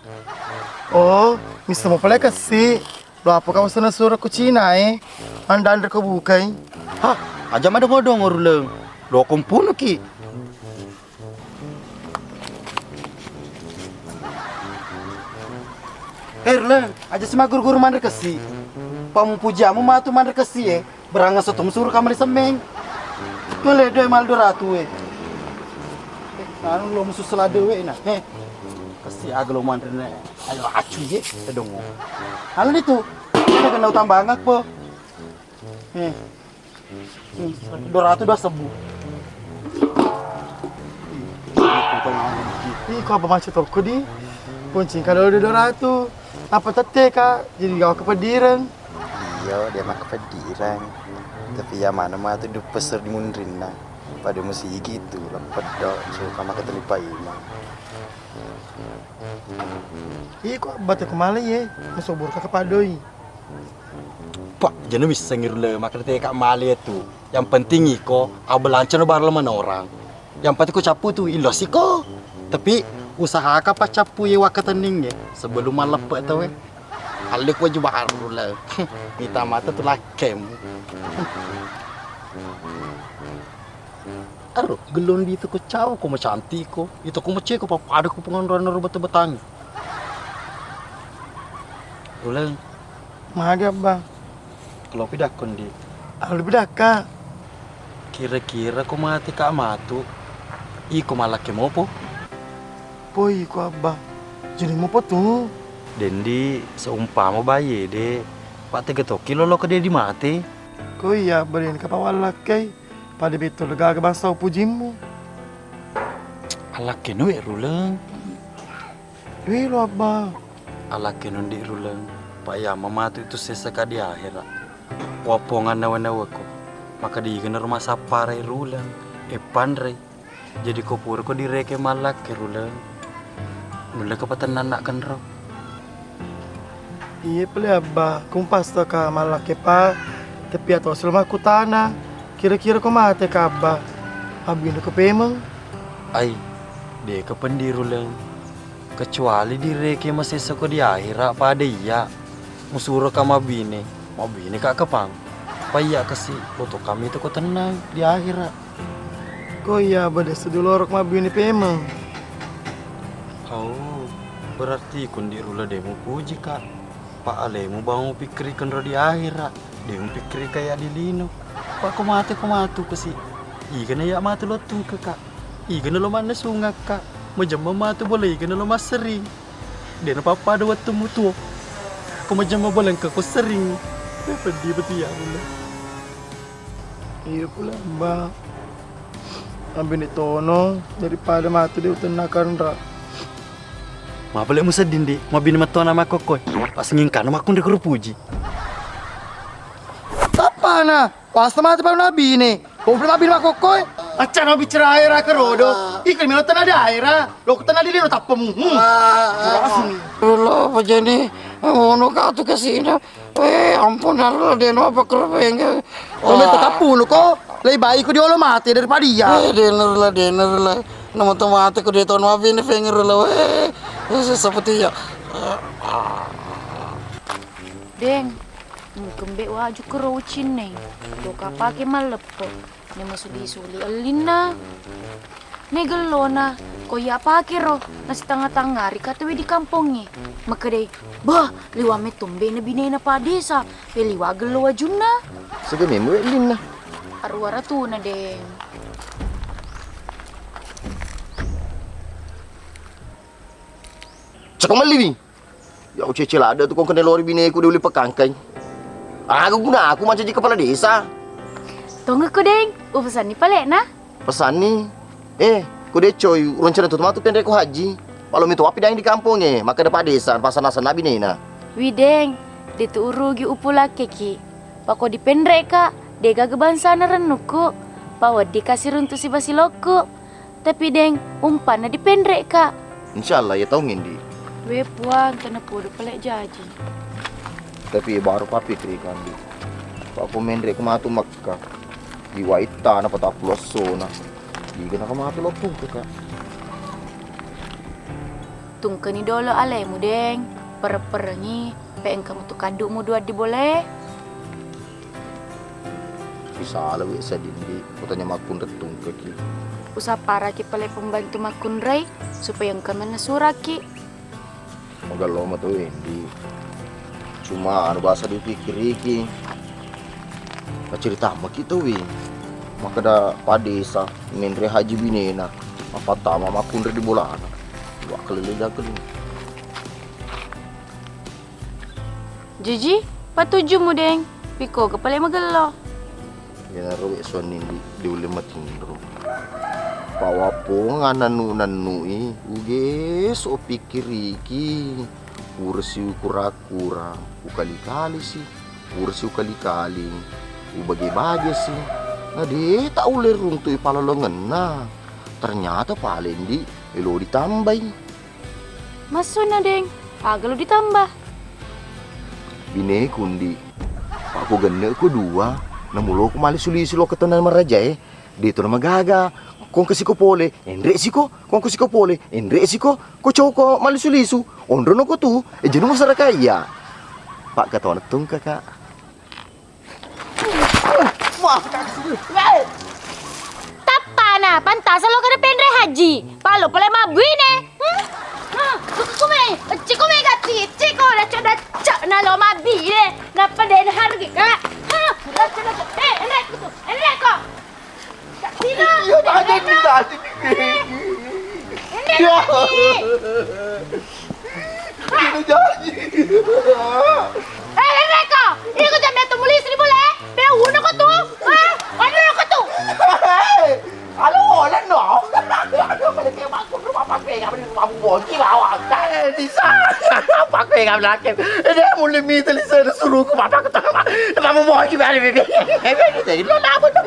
Oh, misseng mo pale kessi. Lo apa kau sana suruh ku Cina, eh? Anda-anda kau bukai. Hah? Aja madongo-dongo, Ruleng. Lo kompunu ki. Hei, Ruleng, aja si magguru-guru manre kessi. Pamupujiamu matu manre kessi, eh. Beranga soto musuru kamari semmeng. Tole doi mal dua ratu, eh. Eh, anu lo musu selade we na. Heh. Kessi aga lo manre na. Ayo acu ye, tedongo. Anu itu. Ada kena utang banget po. Eh. Hmm, dua ratus dua sebbu. Ih, kok apa macet toko di? Kuncing kalau udah dua ratus. Apa tette, Kak? Jadi gak kepedireng. Iya, dia mah kepedireng. Tapi ya mana mah tuh dupesur di munrinna. Pada musik gitu, lepedok, suka makan telipa imang. Iko bate ko male ye, musobur ka kepadoi. Pak, jenu missengi rule makkeda teka male tu. Yang penting iko abelancano bareng manorang. Yang penting ko cappu tu ilosiko. Tapi usahaka pa cappu ye wakkatenning ye sebelum malleppe tau e. Alle ko waju baru le. Mita mata tu lakkemu. Aro, gelong di itu ko cau ko macantik ko. Itu ko maceko papada ko pengonroan ro bete-betangi. Ruleng. Maga, Bang? Kelopi dakkon di. Alo bidakka. Kira-kira ko mati ka matu. Iko malakke mopo? Poi ko, Abba. Jadi mopo tu. Dendi seumpama bayi de. Pattega tokki lolokko de' di mate. Ko iya, Abba, de' nengka pawallakkai. Pada betul gaga bangsa upojimmu. Allakkeno we' Ruleng. Welo, Abba. Allakkeno ndi' Ruleng. Pa' iya mamatu itu sessa ka di ahera. Wapponganna we' nawekko. Maka digenaro massapparai Ruleng. E panrei. Jadi ko purako direke mallakke Ruleng, nulleka patennanna kenro. Iye pale, Abba, kumpastaka mallakke pa, tapi atosi lo makkutana, kira-kira ko mateka, Abba, mabbineko pemeng? Ai, deka pendi Ruleng. Kecuali direke masessako di ahera pada iya. Musuroka mabbine, mabbineka kapang. Pa iya kasi, lo to kami to ko tennang di ahera. Ko iya, Abba, de' sedulorok mabbine pemeng. Oh, berarti ko ndi' Ruleng de' mupojika. Pa' alemu bawang mupikkiri kenro di ahera, de' mupikkiri ka iya di lino. Pa' ko mate ko matu kasi. Igana iya matu lo tungkeka. Igana lo manna sungakka. Majemma matu bola igana lo massering. De' napappada wettummu tuo. Ko majemma bola engka ko sering. Eh, peddi betul ya, Bunda. Iya pula, Mbak. Mabbine tono daripada matu de' utenna kanra. Mapale musedding, Ndi'. Mabbine mattona makkokkoi. Pas ngingkana makkunre ko rupuji. Tappana, wasta mate pada mabbine. Komplit mabbine makkokkoe. Accana bicara aera kerodo. Iko melo tena daera. Lo tena di lino tappamu. Hmm. Lo pajani ngono ka tu kasina. Eh, ampun, Narla, de' no apa kerepeng. Lo melo tappuno ko. Lei baik ko diolo mate daripada iya. Eh, de' Narla, de' Narla. Nama to mate ko de' to no mabbine pengero lo. Eh, seperti ya. Deng, engka mbe' waju kero ucinneng, loka pake malleppo, ne masuli-suli ellinna. Ne gellona, ko iya pakero, nasitanga-tangari katawe di kampongnge. Makkedai, "Bah, liwa metto mbe' na binena Pa Desa, pe liwa gello wajunna." Sega memang we' ellinna. Aruwa ratuna, Deng. Cako melliwi. Ya, ucece ladde tu kong kene lori bineku de' uli pekangkai. Aga guna aku mancaji kepala desa. Tongekko, Deng, upesanni palena. Pesanni. Eh, ko de' coy, urencana tu matu penre ko haji. Palo mitu api daeng di kampongnge, makkeda Pa Desa, pasana-sana binena. Wi, Deng, de' tu urugi upulakkeki. Pako dipenre ka, de' gaga bangsana rennukku. Paweddika siruntu sibasilokku. Tapi, Deng, umpanna dipenre ka. Insya Allah, iya taung, Ndi'. We Puang, tena podo pale jaji. Tapi baru papikirika, Ndi'. Pako menre ko matu Mekka. Di waitta na patappulo essona. Iga na ko matu lo tungke ka. Tungkeni dolo alemu, Deng. Pereng-perengi, pe engka mutu kaddumu dua di bolae. Isala we' sedding, Ndi', kutanya makkunrai tungkeki. Usapparaki pale pembantu makkunrai supaya engka manna suraki. Magello mato we', Ndi'. Cuma anu basa dipikiriki. Nacerita maki tau we'. Makkeda Pa Desa menre haji binena. Mapattama makkunrai di bolana. Wa kelele dakeling. Jiji, patujumu, Deng. Pikoga pale magello. Iyanaro we' suwanni, Ndi', de' ulle matinro. Pawappongeng nannu-nannui, ugeso pikiriki. Purasi ukura-kura, ukali-kalisi. Purasi ukali-kali, ubage-bagesi. Na de' taulle runtui palolongenna. Ternyata pale, Ndi', elo ditambai. Massuna, Deng, aga lo ditamba? Bineku, Ndi'. Pakko genne'ko dua, namuloko malisu-lisu lo ketena marajae. De' to namagaga. Kongkesiko pole, enre'siko. Kongkesiko pole, enre'siko. Ko coko malisu-lisu, onronoko tu, ejeno masarakaiya. Pakkatona tungkaka. Wah, weh. Tappana, pantasa lo kada penre haji. Palo pale mabbuine. Hmm? Hah, kume, cikume gati, ciku daco-daco na lo mabbine. Nappa de' na hargi ka. Hah, daco-daco. Eh, enre' ko tu, enre' ko. Tino, iya, tadi enre' ko. Tadi. Enre' ko. Iya. Tino janji. Eh, enre' ko. Enggak berlaku. Dia mulai minta di sana suruhku bapak ketemu. Bapak mau gimana, Bibi? Jadi lo apa tuh?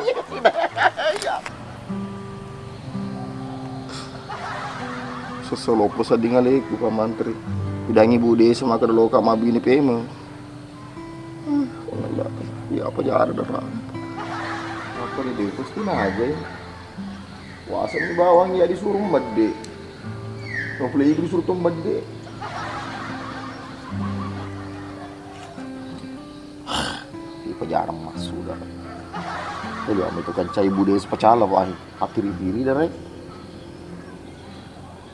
Sesolopo sedding aleku, Pak Mantri. Bidangi Bu Desa maka doloka mabini pemeng. Hmm, Allah. Ya apa jara darang. Apa di Depos tuh aja ya. Puasa ni bawang ya disuruh medde. Kalau beli itu disuruh tuh medde. Ipa jarang masuk dah. Jadi ame itu kan cai Bu Desa pacala, wah, patiri-tiri dah, Rek.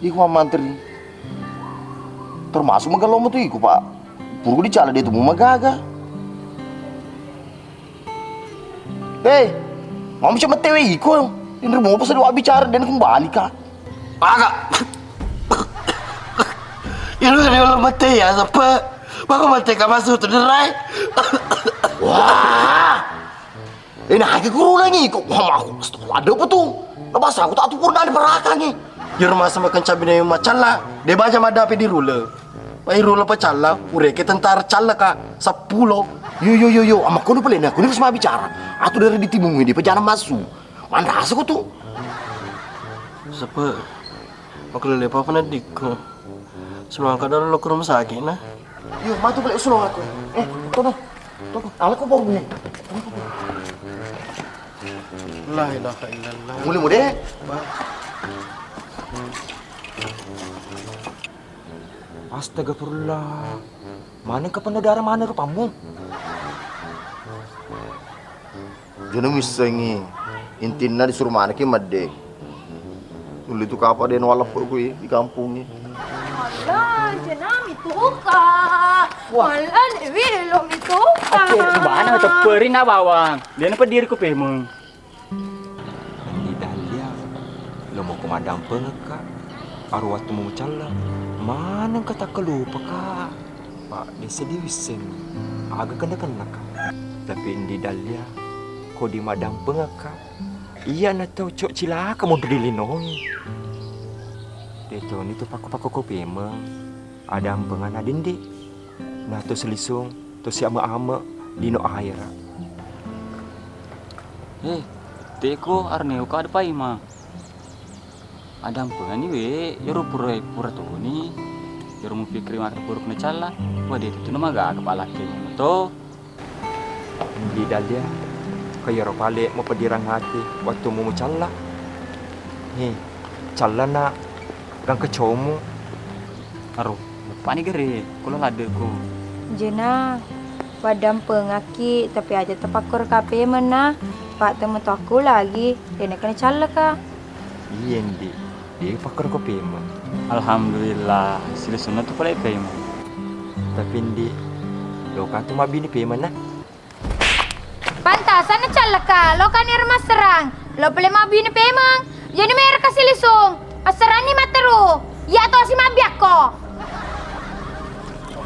Iku Pak Mantri. Termasuk magello metu iku, Pak. Purgo dicala de tu mu magaga. Hei, mau bisa mete we iko. Ini mau pesan wa bicara dan kembali ka. Aga. Ilu ilu mete ya, sepe. Maka mete ka masuk tu derai. Wah. Ina haki guru lagi ko. Wah, aku astagfirullah, ada apa tu? Lepas aku tak tu pernah di perakangi. Di rumah sama kencabine macalla. De baja madapi di rule. Pai rule pacalla, ureke tentara calla ka. Seppulo. Yo yo yo yo, ama kono pale na, kono harus mabicara. Atu dari di timungi di pejana masu. Manrasa ko tu. Sepe. Aku lele papa na dikko. Semangka dolo lo ke rumah sakit nah. Yo, matu balik usul aku. Eh, tono. Tono, ala ko baru ni. La ilaha illallah. Mulai mude. Ba. Astagfirullah. Mana ke penuh darah mana rupamu? Jana missengi, intinna disuruh maneki medde. Ulli tu kapa de nuwaleppe kui di kampungnge. Wala, jana mituka. Wah. Wala, dewi lo mituka. Acce, cubana tepperi na bawang. Dia na pediri ku pemeng. Andi Dahlia, lo moko madampengekka. Aru wattu mu mucalla, manengka takkalupaka. Pa, de seddi wisseng aga kenna-kennaka. Tapi Andi Dahlia, ko di madampengekka, iyana tau cok cilaka monro di linoi. De toni tu pakko-pakko ko pemeng, adampengana dindi. Na to selisung, to siame-ame, lino aira. Eh, teko arneo ka depai ma. Adampengani we, iyaro pura, pura toni. Iyaro mupikkiri maka pura kena calla. Wah, de tu na magaga palakkemu to. Andi Dahlia, ko iyaro pale mapedirang ati wattu mu mucalla. He, callana gangka comu. Aro, pani gere, kula laddeku. Jena, waddampengakki, tapi aja tapakkoro ka pemeng na, pa temu to aku lagi, dena kena callaka. Iye, Ndi, de pakkoro ko pemeng. Alhamdulillah, silisunna tu pole pemeng. Tapi, Ndi, loka tu mabini pemeng na. Pantasanna callaka, lokani ero masserang, lo pole mabini pemeng, jani mereka silisung, asseranni matteru, iya to si mabbiakko.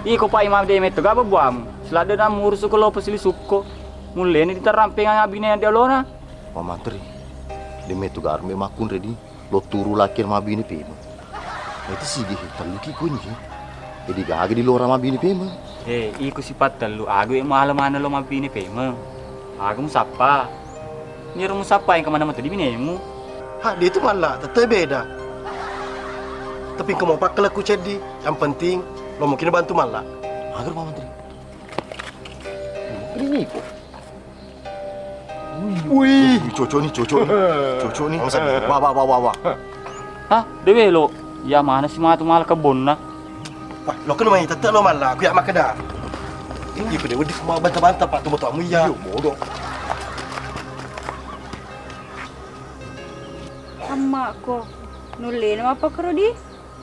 Iko pai mabde metto gaba buamu, seladde na murusuko lo pesilisukko, mulleni ditarampengang abine di alona. Wa mantri, de metto garme makkunre di. Lo turu lakir mabini pemeng. Itu sigi he, telluki kunyi he. Jadi gaga di lora mabini pemeng. Eh, iko sipat tellu, aga we mala mana lo mabini pemeng. Aga musappa. Niro musappa yang kemana mata di binemu. Ha, dia itu malla, tetep beda. Tapi kamu pakai laku ceddi, yang penting lo mungkin bantu malla. Agar Pak Menteri. Ini kok. Wih, cocok nih, cocok nih. Cocok nih. Wa, wa, wa, wa, wa. Hah? De welo? Ya mana si matu mala kebonna? Wah, lo kan main tette lo malla, aku ya makkeda. Ini aku de wedi kuma banta-banta, Pak, temu tamu iya. Iya, bodoh. Ammakko, nulle na mappakkoro di?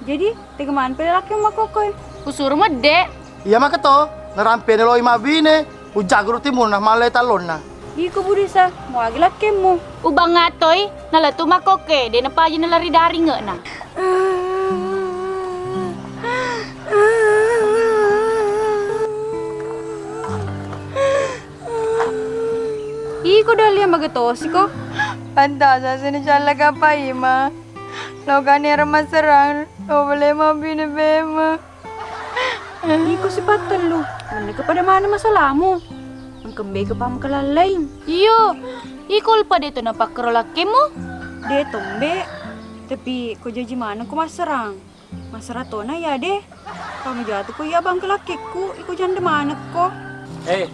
Jadi, tega maneng pale lakkeng makkokkoe? Usuru medde. Iya maka to, narampene loi mabine, ujaguru timunna, mallai tallonna. Iko budisa, muagi lakkemmu? Ubang atoi, naletu makkokkoe, de napaji nalari daringe'na. Iko Dahlia magetosiko? Pantasa sini callaka Paima. Lokani ero masserang, lo bole mabine pemeng. Iko sipattellu, menneka pada maneng masalamu. Engka mbega pamakallaing? Iyo, iko ulpa de to napakkero lakkemu? De tombe, tapi ko jaji maneng ko masserang. Masera tona iya de. Kamu jatuh ko iya bangke lakkekku, iko jande manekko. Eh,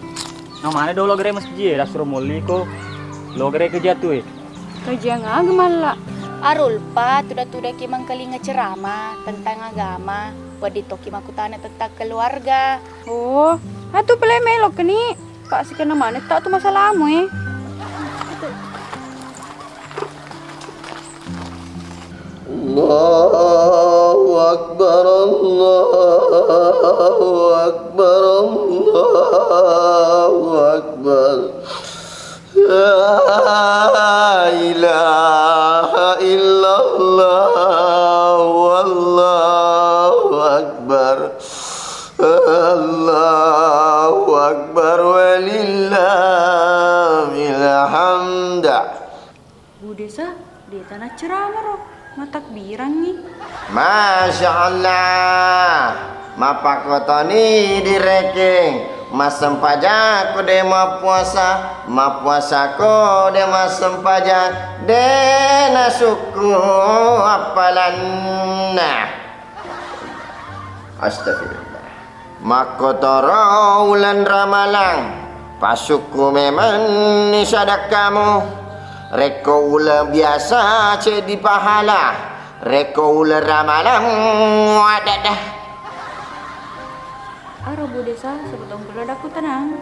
namane dolo gere masjid e, dasuro molli ko. Lo gere ke jatuh e. Kajiang aga malla? Arulpa tuda-tudaki mangkalinga ceramah tentang agama, wedding toki makkutana tentang keluarga. Oh, atu pale melo keni. Pak sikenna manetta tu masalamu e. Allahu Akbar, Allahu Akbar, Allahu Akbar. La ilaha illallah, wallahu akbar. Allahu akbar, walillahil hamd. Bu Desa, de tana ceramah ro, matakbirangngi. Masya Allah, mappakotoni direkeng, massempajakko de mappuasa, mappuasako de massempajang, de nasukku appalanna. Astagfirullah. Makkotoro uleng Ramalang, pasukku memenni sadakkamu. Rekko uleng biasa ceddi pahala, rekko uleng Ramalang wadadda. Aro Bu Desa, sebetong perlu ada aku tenang.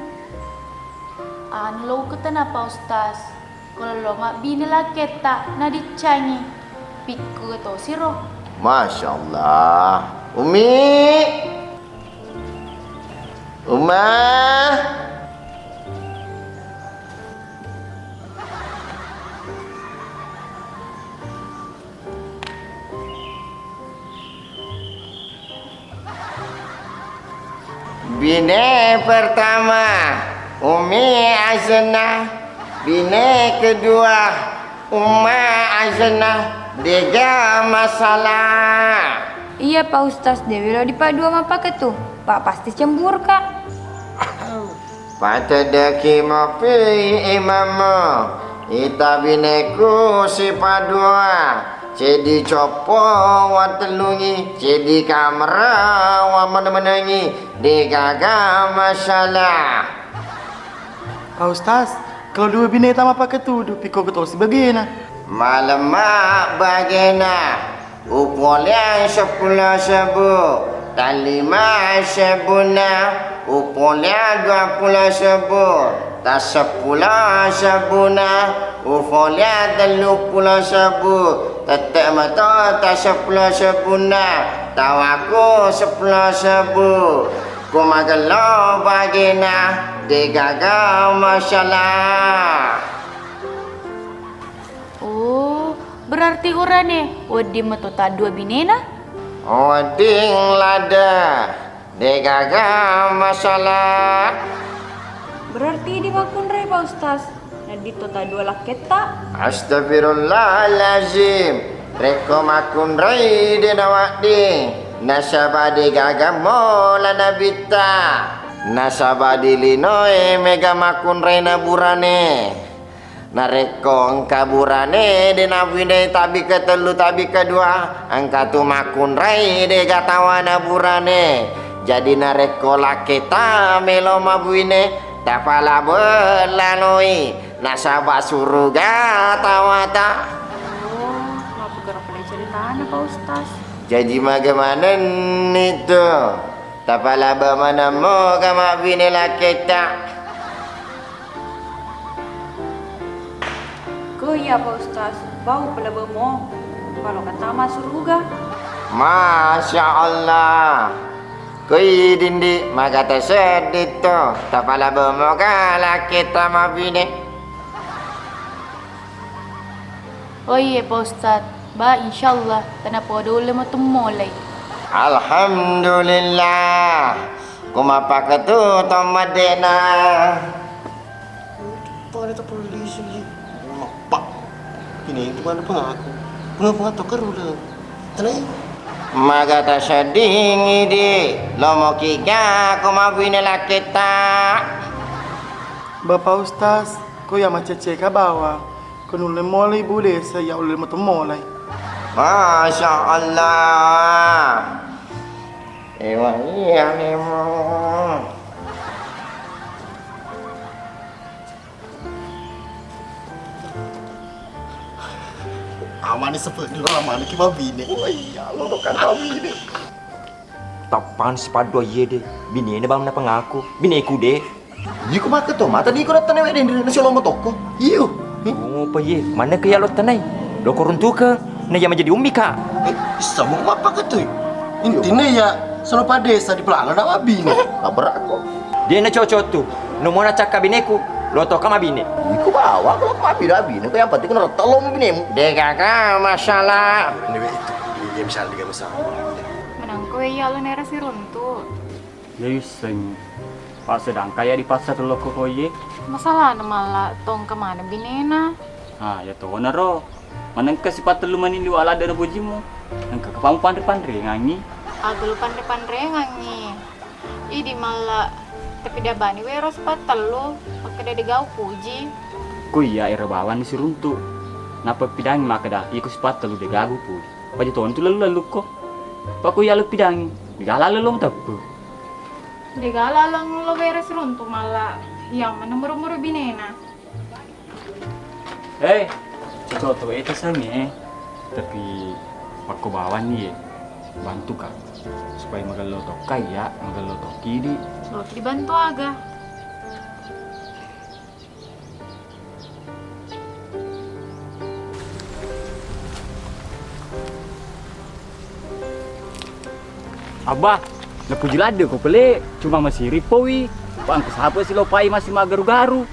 Anu lo ketena Pak Ustaz. Ko lollo mabbine lakketta nadiccangi, pikku tosiro. Masya Allah. Umi. Uma. Bine pertama, Umi asenna. Bine kedua, Umma asenna. Dega masalah. Iya, Pak Ustaz, de welo dipadua mappaketu, Pak, pasti cemburu, Kak. Pateddeki mopi imammu, ita bineku sipadua, ceddi coppo wattellungi, ceddi kamera wammeneng-menengi, degaga masalah. Pak Ustaz, kalau dua bineta mappaketudu, pikko tosi bagena. Malemma bagena. Upoleang seppulo sebbu, tallima sebbunna, upoleang duappulo sebbu, tasseppulo sebbunna, upoleang telluppulo sebbu, tette meto tasseppulo sebbunna, tawaku seppulo sebbu, ku magello bagena, degaga masalah. Oh, berarti urane wedding meto taddua binena? Wedding ladde, degaga masalah. Berarti idi makkunrai, Pak Ustaz, nedding to taddua lakketta? Astagfirullahalazim. Rekko makkunrai de nawedding, nasaba degaga mola nabitta. Nasaba di linoe mega makkunraina burane. Narekko engka burane de nabuine tabi ketellu, tabi kedua, engka tu makkunrai dega tawana burane. Jadi narekko lakketa melo mabuine, tapalabe laloi, nasaba suruga tawata. Oh, mappugara pale ceritana, Pak Ustaz. Jaji maga manenni tu, tapalabe maneng moga mabbine lakketta. Ko iya, Pak Ustaz, bau palabemo, paloka tama suruga. Masya Allah. Ko idindi magata seddi to, tapalabe moga lakketta mabbine. Oh iye, Pak Ustaz. Ba, insyaallah, tanapodo ulle matu molai. Alhamdulillah. Ko mappaketu to maddena. Pada to polisi. Mappa. Ini itu mana pengaku? Pengaku atau kerudung? Tenai. Maga taseddingi, Di? Lomoki ga ko mabine lakketta? Bapak Ustaz, ko iya maceceka bawang, ko nulle molai Bu Desa, iya ulle moto molai. Masya Allah. Ewa iya memang. Amane sepe dulu, amane ki mabine. Oh iya, lo kan mabine. Tappan sipaddo iye de. Binene bang napengaku. Bineku de. Iko maka to mata di ko datang newe dendri nasi lomo toko. Iyo. Oh, apa iye? Mana ke ya lo tanai? Lo koruntuka. Na iya menjadi ummi ka. Eh, issa mau apa ke tu? Intinya ya, sono padesa di pelana na mabine. Abrak ko. Dia na cocok tu. Nomona cakka bineku. Lo to ka mabine. Iko bawa kalau mabine, abine ko yang penting kena retak lo binemu. De gaga masalah. Ini itu. Dia bisa tiga besar. Menangko iya lo nera siruntu. Ya isseng. Pak sedang kaya dipaksa telokko koye. Masalahna malla tongka mana binena. Ah, ya tona ro. Manengka sipattellu mani liwa ladde na bojimu. Engka kapamu panre-panrengangi. Aga lu panre-panrengangi. Idi malla tapi dabani wero sipattellu. Makkeda de gau puji. Ko iya ero bawang ni siruntu. Napa pidangi makkeda iko sipattellu de gagu puji. Paja tontu lalu-lalu ko. Pako iya lu pidangi. Digala lalu teppe. Degala lang lo beres runtu malla. Iya mana muru-muru binena. Hei, coco to eta sange. Tapi pakko bawang ni ye. Bantu ka. Supaya magello tokka iya, magello tokki di. Lo dibantu aga. Abba, napuji ladde ko pele, cuma masiri powi. Bang, sapa si lopai masih magaru-garu.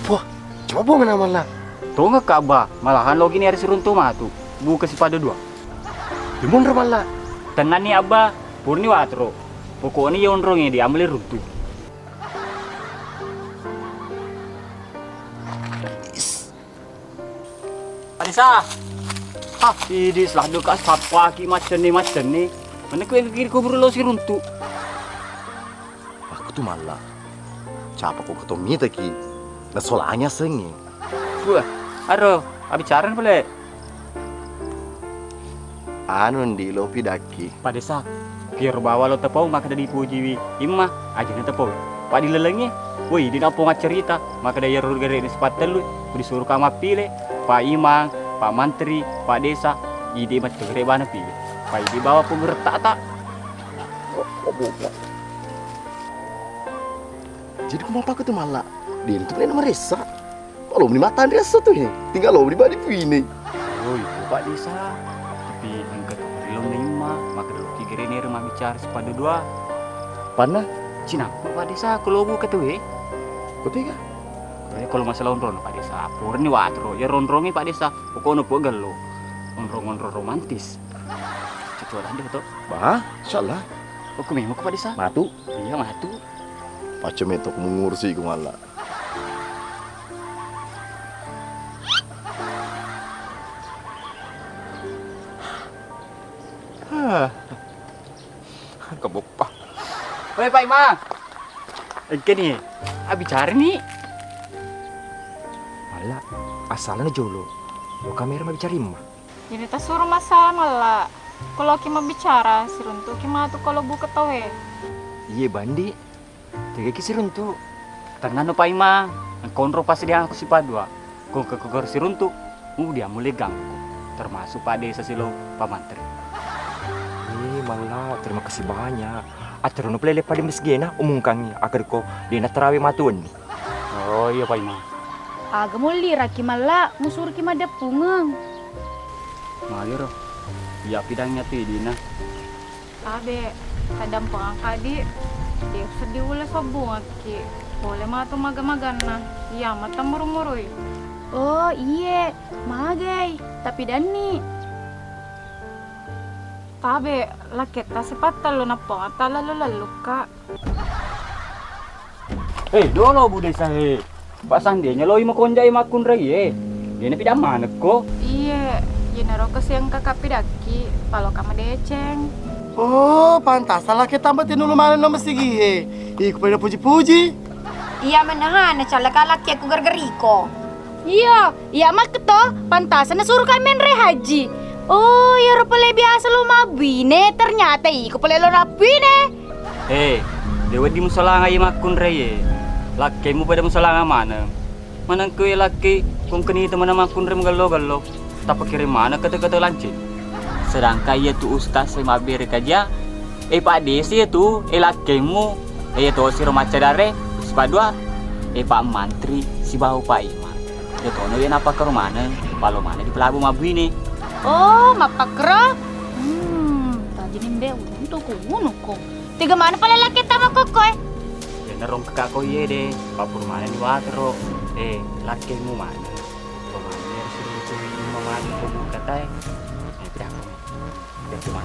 Wah, coba ngena malla. Tonga ka Abba, malahan logi ni hari siruntu matu. Buka si pada dua. Dimunra malla. Tenani Abba, purni watro. Pokoknya ya onronge di ambil runtu. Adisa. Hah, idi selah deka sapaki macenne-macenne. Mana kue kiri kubur lo si runtu. Aku tu malla. Capa ko ketomita ki. Nasolanya sengi. Wah, aro, abicara pale. Anu ndi lo pidakki. Padesa, kiro bawa lo tepau makkeda dipujiwi imma, ajana tepau. Pak dilelengi, woi, di nappo maccerita, makkeda iyaro gere ni sipattellu, disuruh ka mappile, Pak Imang, Pak Mantri, Pak Desa, idi maccerita bana pile. Pak idi bawa pemberettata. Jadi kumapaka tu malla, dia itu kena maressa. Kalau meni mattanre esso tu he, tinggal lo meni bali puine. Oh, itu Pak Desa. Tapi engka tu ri launna imma, makkeda loki gere nere mabbicara sipada dua. Panna? Cinampa Pak Desa, kalau buka tu he. Kau tega? Eh, kalau masalah onrong Pak Desa, purni watro. Ya ronrongi Pak Desa, pokoknya pok gello. Onrong-onrong romantis. Cocok ada tu. Bah, insyaallah. Aku memang Pak Desa. Matu? Iya, matu. Pace metok mengurusi ku malla. Hah. Keboppa. Woi, Pak Imang. Engke ni, abbicara ni. Malla, asalna jolo. Lo kamera mabbicara imma. Jadi tasuro masalah malla. Kalau ki mabbicara, siruntuki matu kalau buka tawe. Iye, Bandi. Tegaki siruntu. Tengano Pak Imang, engka onrong passediangku sipadua. Ko engka kogor siruntu, mudiang mulle ganggu. Termasuk Pak Desa silo Pak Mantri. Eh, malla, terima kasih banyak. Aterono pale pada mesgena umungkangi agar ko dena tarawe matu wenni. Oh iya Pak Imang. Aga mulliraki malla, musuruki maddeppungeng. Magero. Iya pidangngi ati dina. Tabe, tadampengangka di, de seddi ulle sobbungekki. Pole matu maga-maganna. Iya mata muru-murui. Oh iye, magai, tapi danni. Tabe, lakketta sipattellu nappa mata lellu-lellukka. Eh, dolo Bu Desa he. Pak Sandenya loi makonjai makkunrai e. Dena pidang manekko. Iye, Iyanaro kasiang kakak pidakki, paloka madeceng. Oh, pantasan laki tambah tinulu maneng no masigie. Iko pada puji-puji. Iya menahana calaka laki aku gara-gara iko. Iya, iya makketo, pantasan nasuruh kami menre haji. Oh, iya rupa le biasa lo mabine, ternyata iko pale lo nabine. Eh, de wedding musalanga iya makkunrai e. Lakkemu pada musalanga maneng. Manengku iya lakki, kongkeni temanna makkunrai mugello-gello. Tapakkiring maneng kete-kete lancing. Sedangkan iya tu ustaz e mabbere kajia, eh, Pak Desi iya tu, eh, lakkemu, eh, iya tosi ro maccadare, sipadua, eh, Pak Mantri, sibawa Pak Imam. Iya tono iya napakkero maneng, palo maneng di pelabu mabbuine. Oh, mappakkero? Hmm, tajini mbe untu ku unu ko. Tiga mana pale lakke tama kokko e? Iya narong kekak ko iye de, papur maneng di watero. Eh, lakkemu maneng. Pamane harus ditutup lima mani pembuka tai. Eh, tidak. Tidak cuma.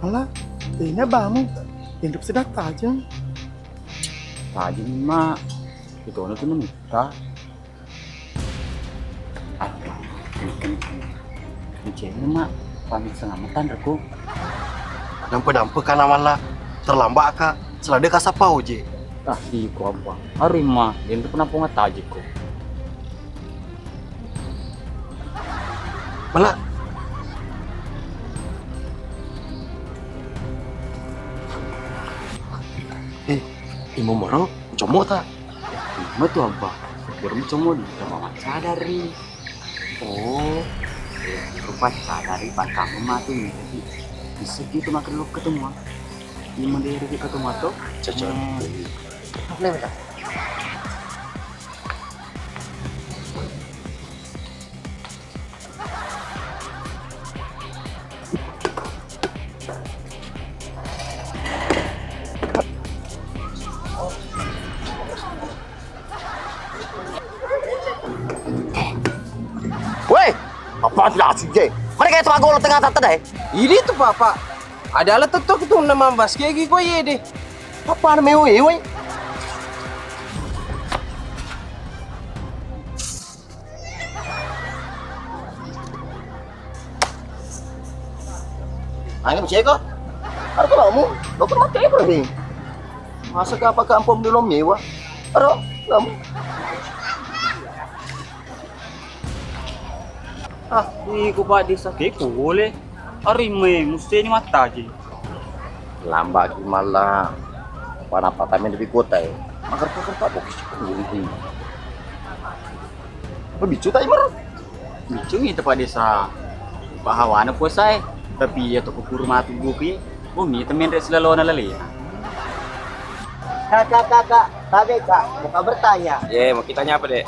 Alah, ini abamu. Yang sedang tajam. Tajam, Mak. Itu ono tu menita. Aduh, kenceng, kenceng. Kenceng, Mak. Pamit sengametan reku. Dampe-dampe kana malla. Terlambat ka. Selada ka sapa oje. Ah, iko apa? Hari ma, dentu kenapa ngataji ko? Mala. Eh, imo moro, comota. Metu abba, baru mucomo di, tama maccadari. Oh, eh, rupa cadari, pakkamu matu ni, tapi bisa gitu makan lu ketemu. Ini mau dari ketemu atau? Cocok. Hmm. Apa namanya? Woi, apa tidak sih? Mereka itu aku tengah tata deh. Ini tuh bapak. Ada alat tuh tuh nama basket gitu ya deh. Apa namanya? Woi, woi. Angin ceko. Aro kamu, dokter mati Ibrahim. Masa ke apa kampung di Lomewa? Aro kamu. Ah, iku Pak Desa keku boleh. Ari me musteni mattaji. Lamba ki malla. Pada-pada main di kota e. Magar-magar tak bokis. Apa bicu tak imar? Bicu mi tepa desa. Pahawana puasa e. Tapi iya toko kuru matu buki. Oh, mi temen rek selalona lele. Kakak, kakak, tabe kak, mau bertanya. Ye, mau kitanya apa dek?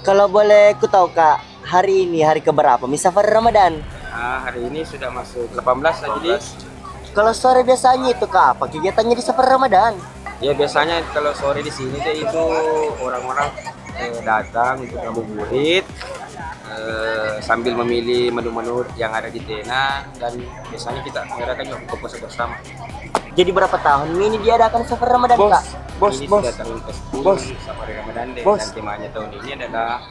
Kalau boleh ku tahu kak, hari ini hari keberapa mi safar Ramadan? Ah, hari ini sudah masuk delapan belas lagi di. Kalau sore biasanya itu kak, apa kegiatannya di safar Ramadan? Ya biasanya kalau sore di sini deh itu orang-orang eh, datang untuk ngabuburit eh, sambil memilih menu-menu yang ada di Tena dan biasanya kita mengadakan juga buka puasa bersama. Jadi berapa tahun ini diadakan safar Ramadan, bos, kak? Bos, ini bos, sudah tahun ke sepuluh bos. Safar Ramadan deh. Bos. Dan temanya tahun ini adalah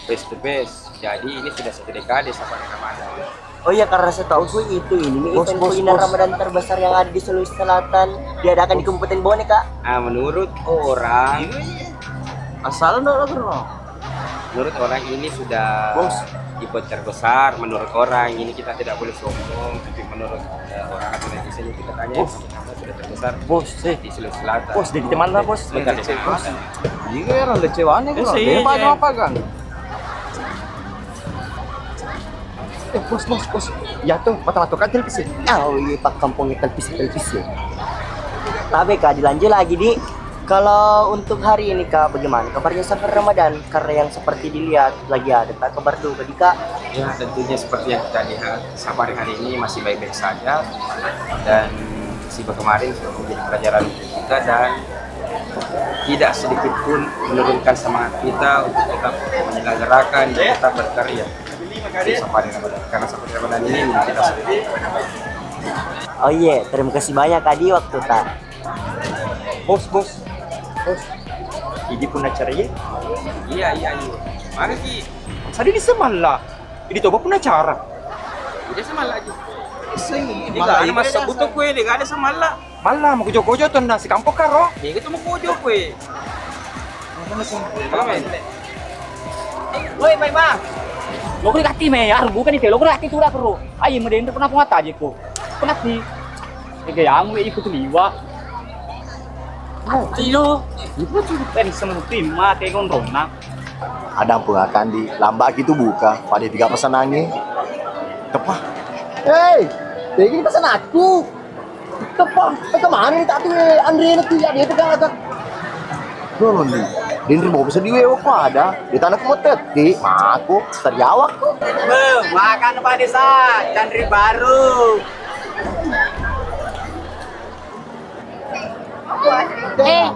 face to face. Jadi ini sudah satu dekade safar Ramadan. Oh iya, karena setahu itu ini nih event kuliner Ramadan terbesar yang ada di Sulawesi Selatan diadakan di Kabupaten Bone, kak. Ah, menurut orang, asal no lo. Menurut orang ini sudah event terbesar. Menurut orang ini kita tidak boleh sombong, tapi menurut eh, orang atau netizen itu katanya sama-sama sudah terbesar. Bos, eh. Di Sulawesi Selatan. Bos, jadi teman lah, bos. Bukan di Sulawesi Selatan. Iya, orang lecewannya. Eh, apa kan? Eh, bos, bos, bos. Ya tuh, mata-mata kan televisi. Oh iya, pak kampungnya televisi, televisi. Tapi kak, dilanjut lagi di. Kalau untuk hari ini kak, bagaimana kabarnya safar Ramadan? Karena yang seperti dilihat lagi ada tak kabar duka di kak. Ya, tentunya seperti yang kita lihat, safar hari ini masih baik-baik saja dan musibah kemarin sudah menjadi pelajaran untuk kita dan tidak sedikit pun menurunkan semangat kita untuk tetap menyelenggarakan dan tetap berkarya di Safari Ramadan. Karena Safari Ramadan ini menjadi kita. Oh iya, terima kasih banyak tadi waktu tak. Bos, bos, bos. Jadi pun acara ya? Iya, iya, iya. Mana ki? Tadi di semalla. Jadi coba pun acara. Jadi semalla aja. Ini gak ada masa butuh kue, gak ada semalla. Malla, mau kujo-kujo tuh nasi kampung karo. Iya, kita mau kujo kue. Woi, mai ma. Lo kuri kati me, ya, bukan itu. Lo kuri kati tuh udah kero. Ayo, mending pernah pengat aja ku. Penat sih. Ega yang we ikut liwa. Ayo, itu tuh pengen semutim mate ngonrona. Ada pun akan di lambak itu buka pada tiga pesanannya. Tepa. Hei, ini pesan aku. Tepa, ke mana nih tadi Andre itu ya dia pegang agak. Belum di. Dia mau bisa diwewa kok ada. Di tanah mau teti, maku seriawak. Beuh, makan apa desa? Candri baru. Eh,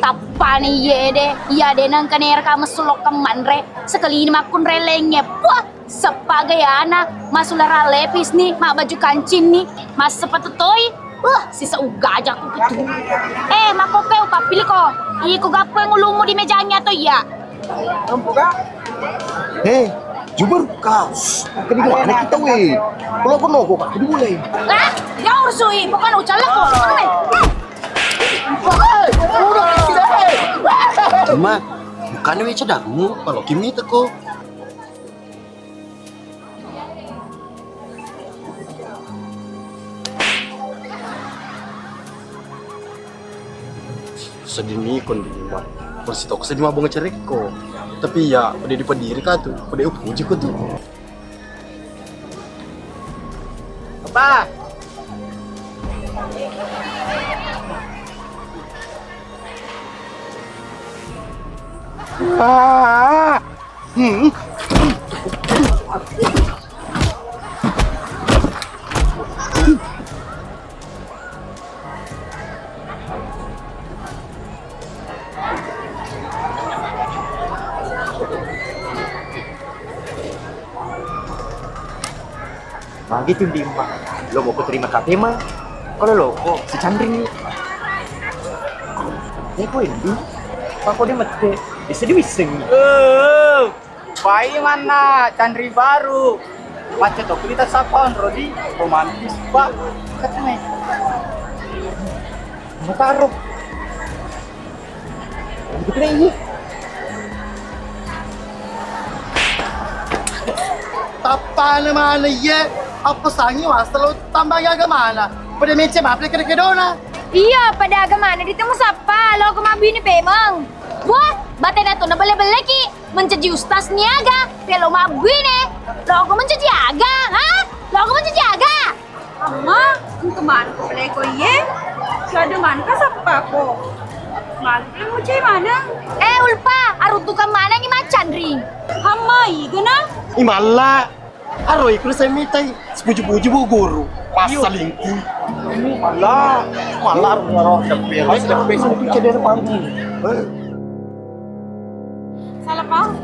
tappani iye de, iya de nengka nera kamu sulok kemanre, sekali ini makkunre lengnge. Puah, seppa gayana, masulara lepis ni, ma baju kancing ni, massepatu toi. Wah, sisa uga aja aku kutu. Eh, makoke upappili ko. Iko gappo yang ulummu di mejanya to iya. Hei, jubar ka. Kedi mana kita we? Kalau kono ko kak, kedi mulai. Lah, dia urusui, bukan ucap lah kok. Cuma, bukan we cedakmu, kalau kimi teko. Sedini kon di rumah. Persi toko sedih mabung cerekko. Tapi ya, pada di pediri ka tu, pada upuji ko tu. Apa? Ah! Hmm. Magi tu ndimma, lo mau terima katema, kalau loko si Candring. Ya kau ini, apa kau dia mete, bisa diwiseng. Eh, pai mana Candri baru, macet aku kita sapa on Rodi, romantis pak, katanya. Mau taruh. Tappa na mana iye, apa sangi wasta lo tambah gaga mana? Pada mece maple kede-kedona. Iya, pada aga mana ditemu sapa? Lo aku mabini pemeng. Wah, batena tu na belle-belle ki. Mencaji ustaz niaga, pelo mabbuine. Logo mencaji aga, ha? Logo mencaji aga. Amma, engka maneng ko peleko iye? Siadu maneng ka sappa ko. Magi mucai maneng. Eh, Ulpa, aruntukang manengi maccanri. Amma, igana? Imalla. Aro iku saya mitai sepuju-puju bu guru. Pas selingkuh. Malla. Malla aro aro. Depe, depe, depe, depe, depe, depe. Salah paham.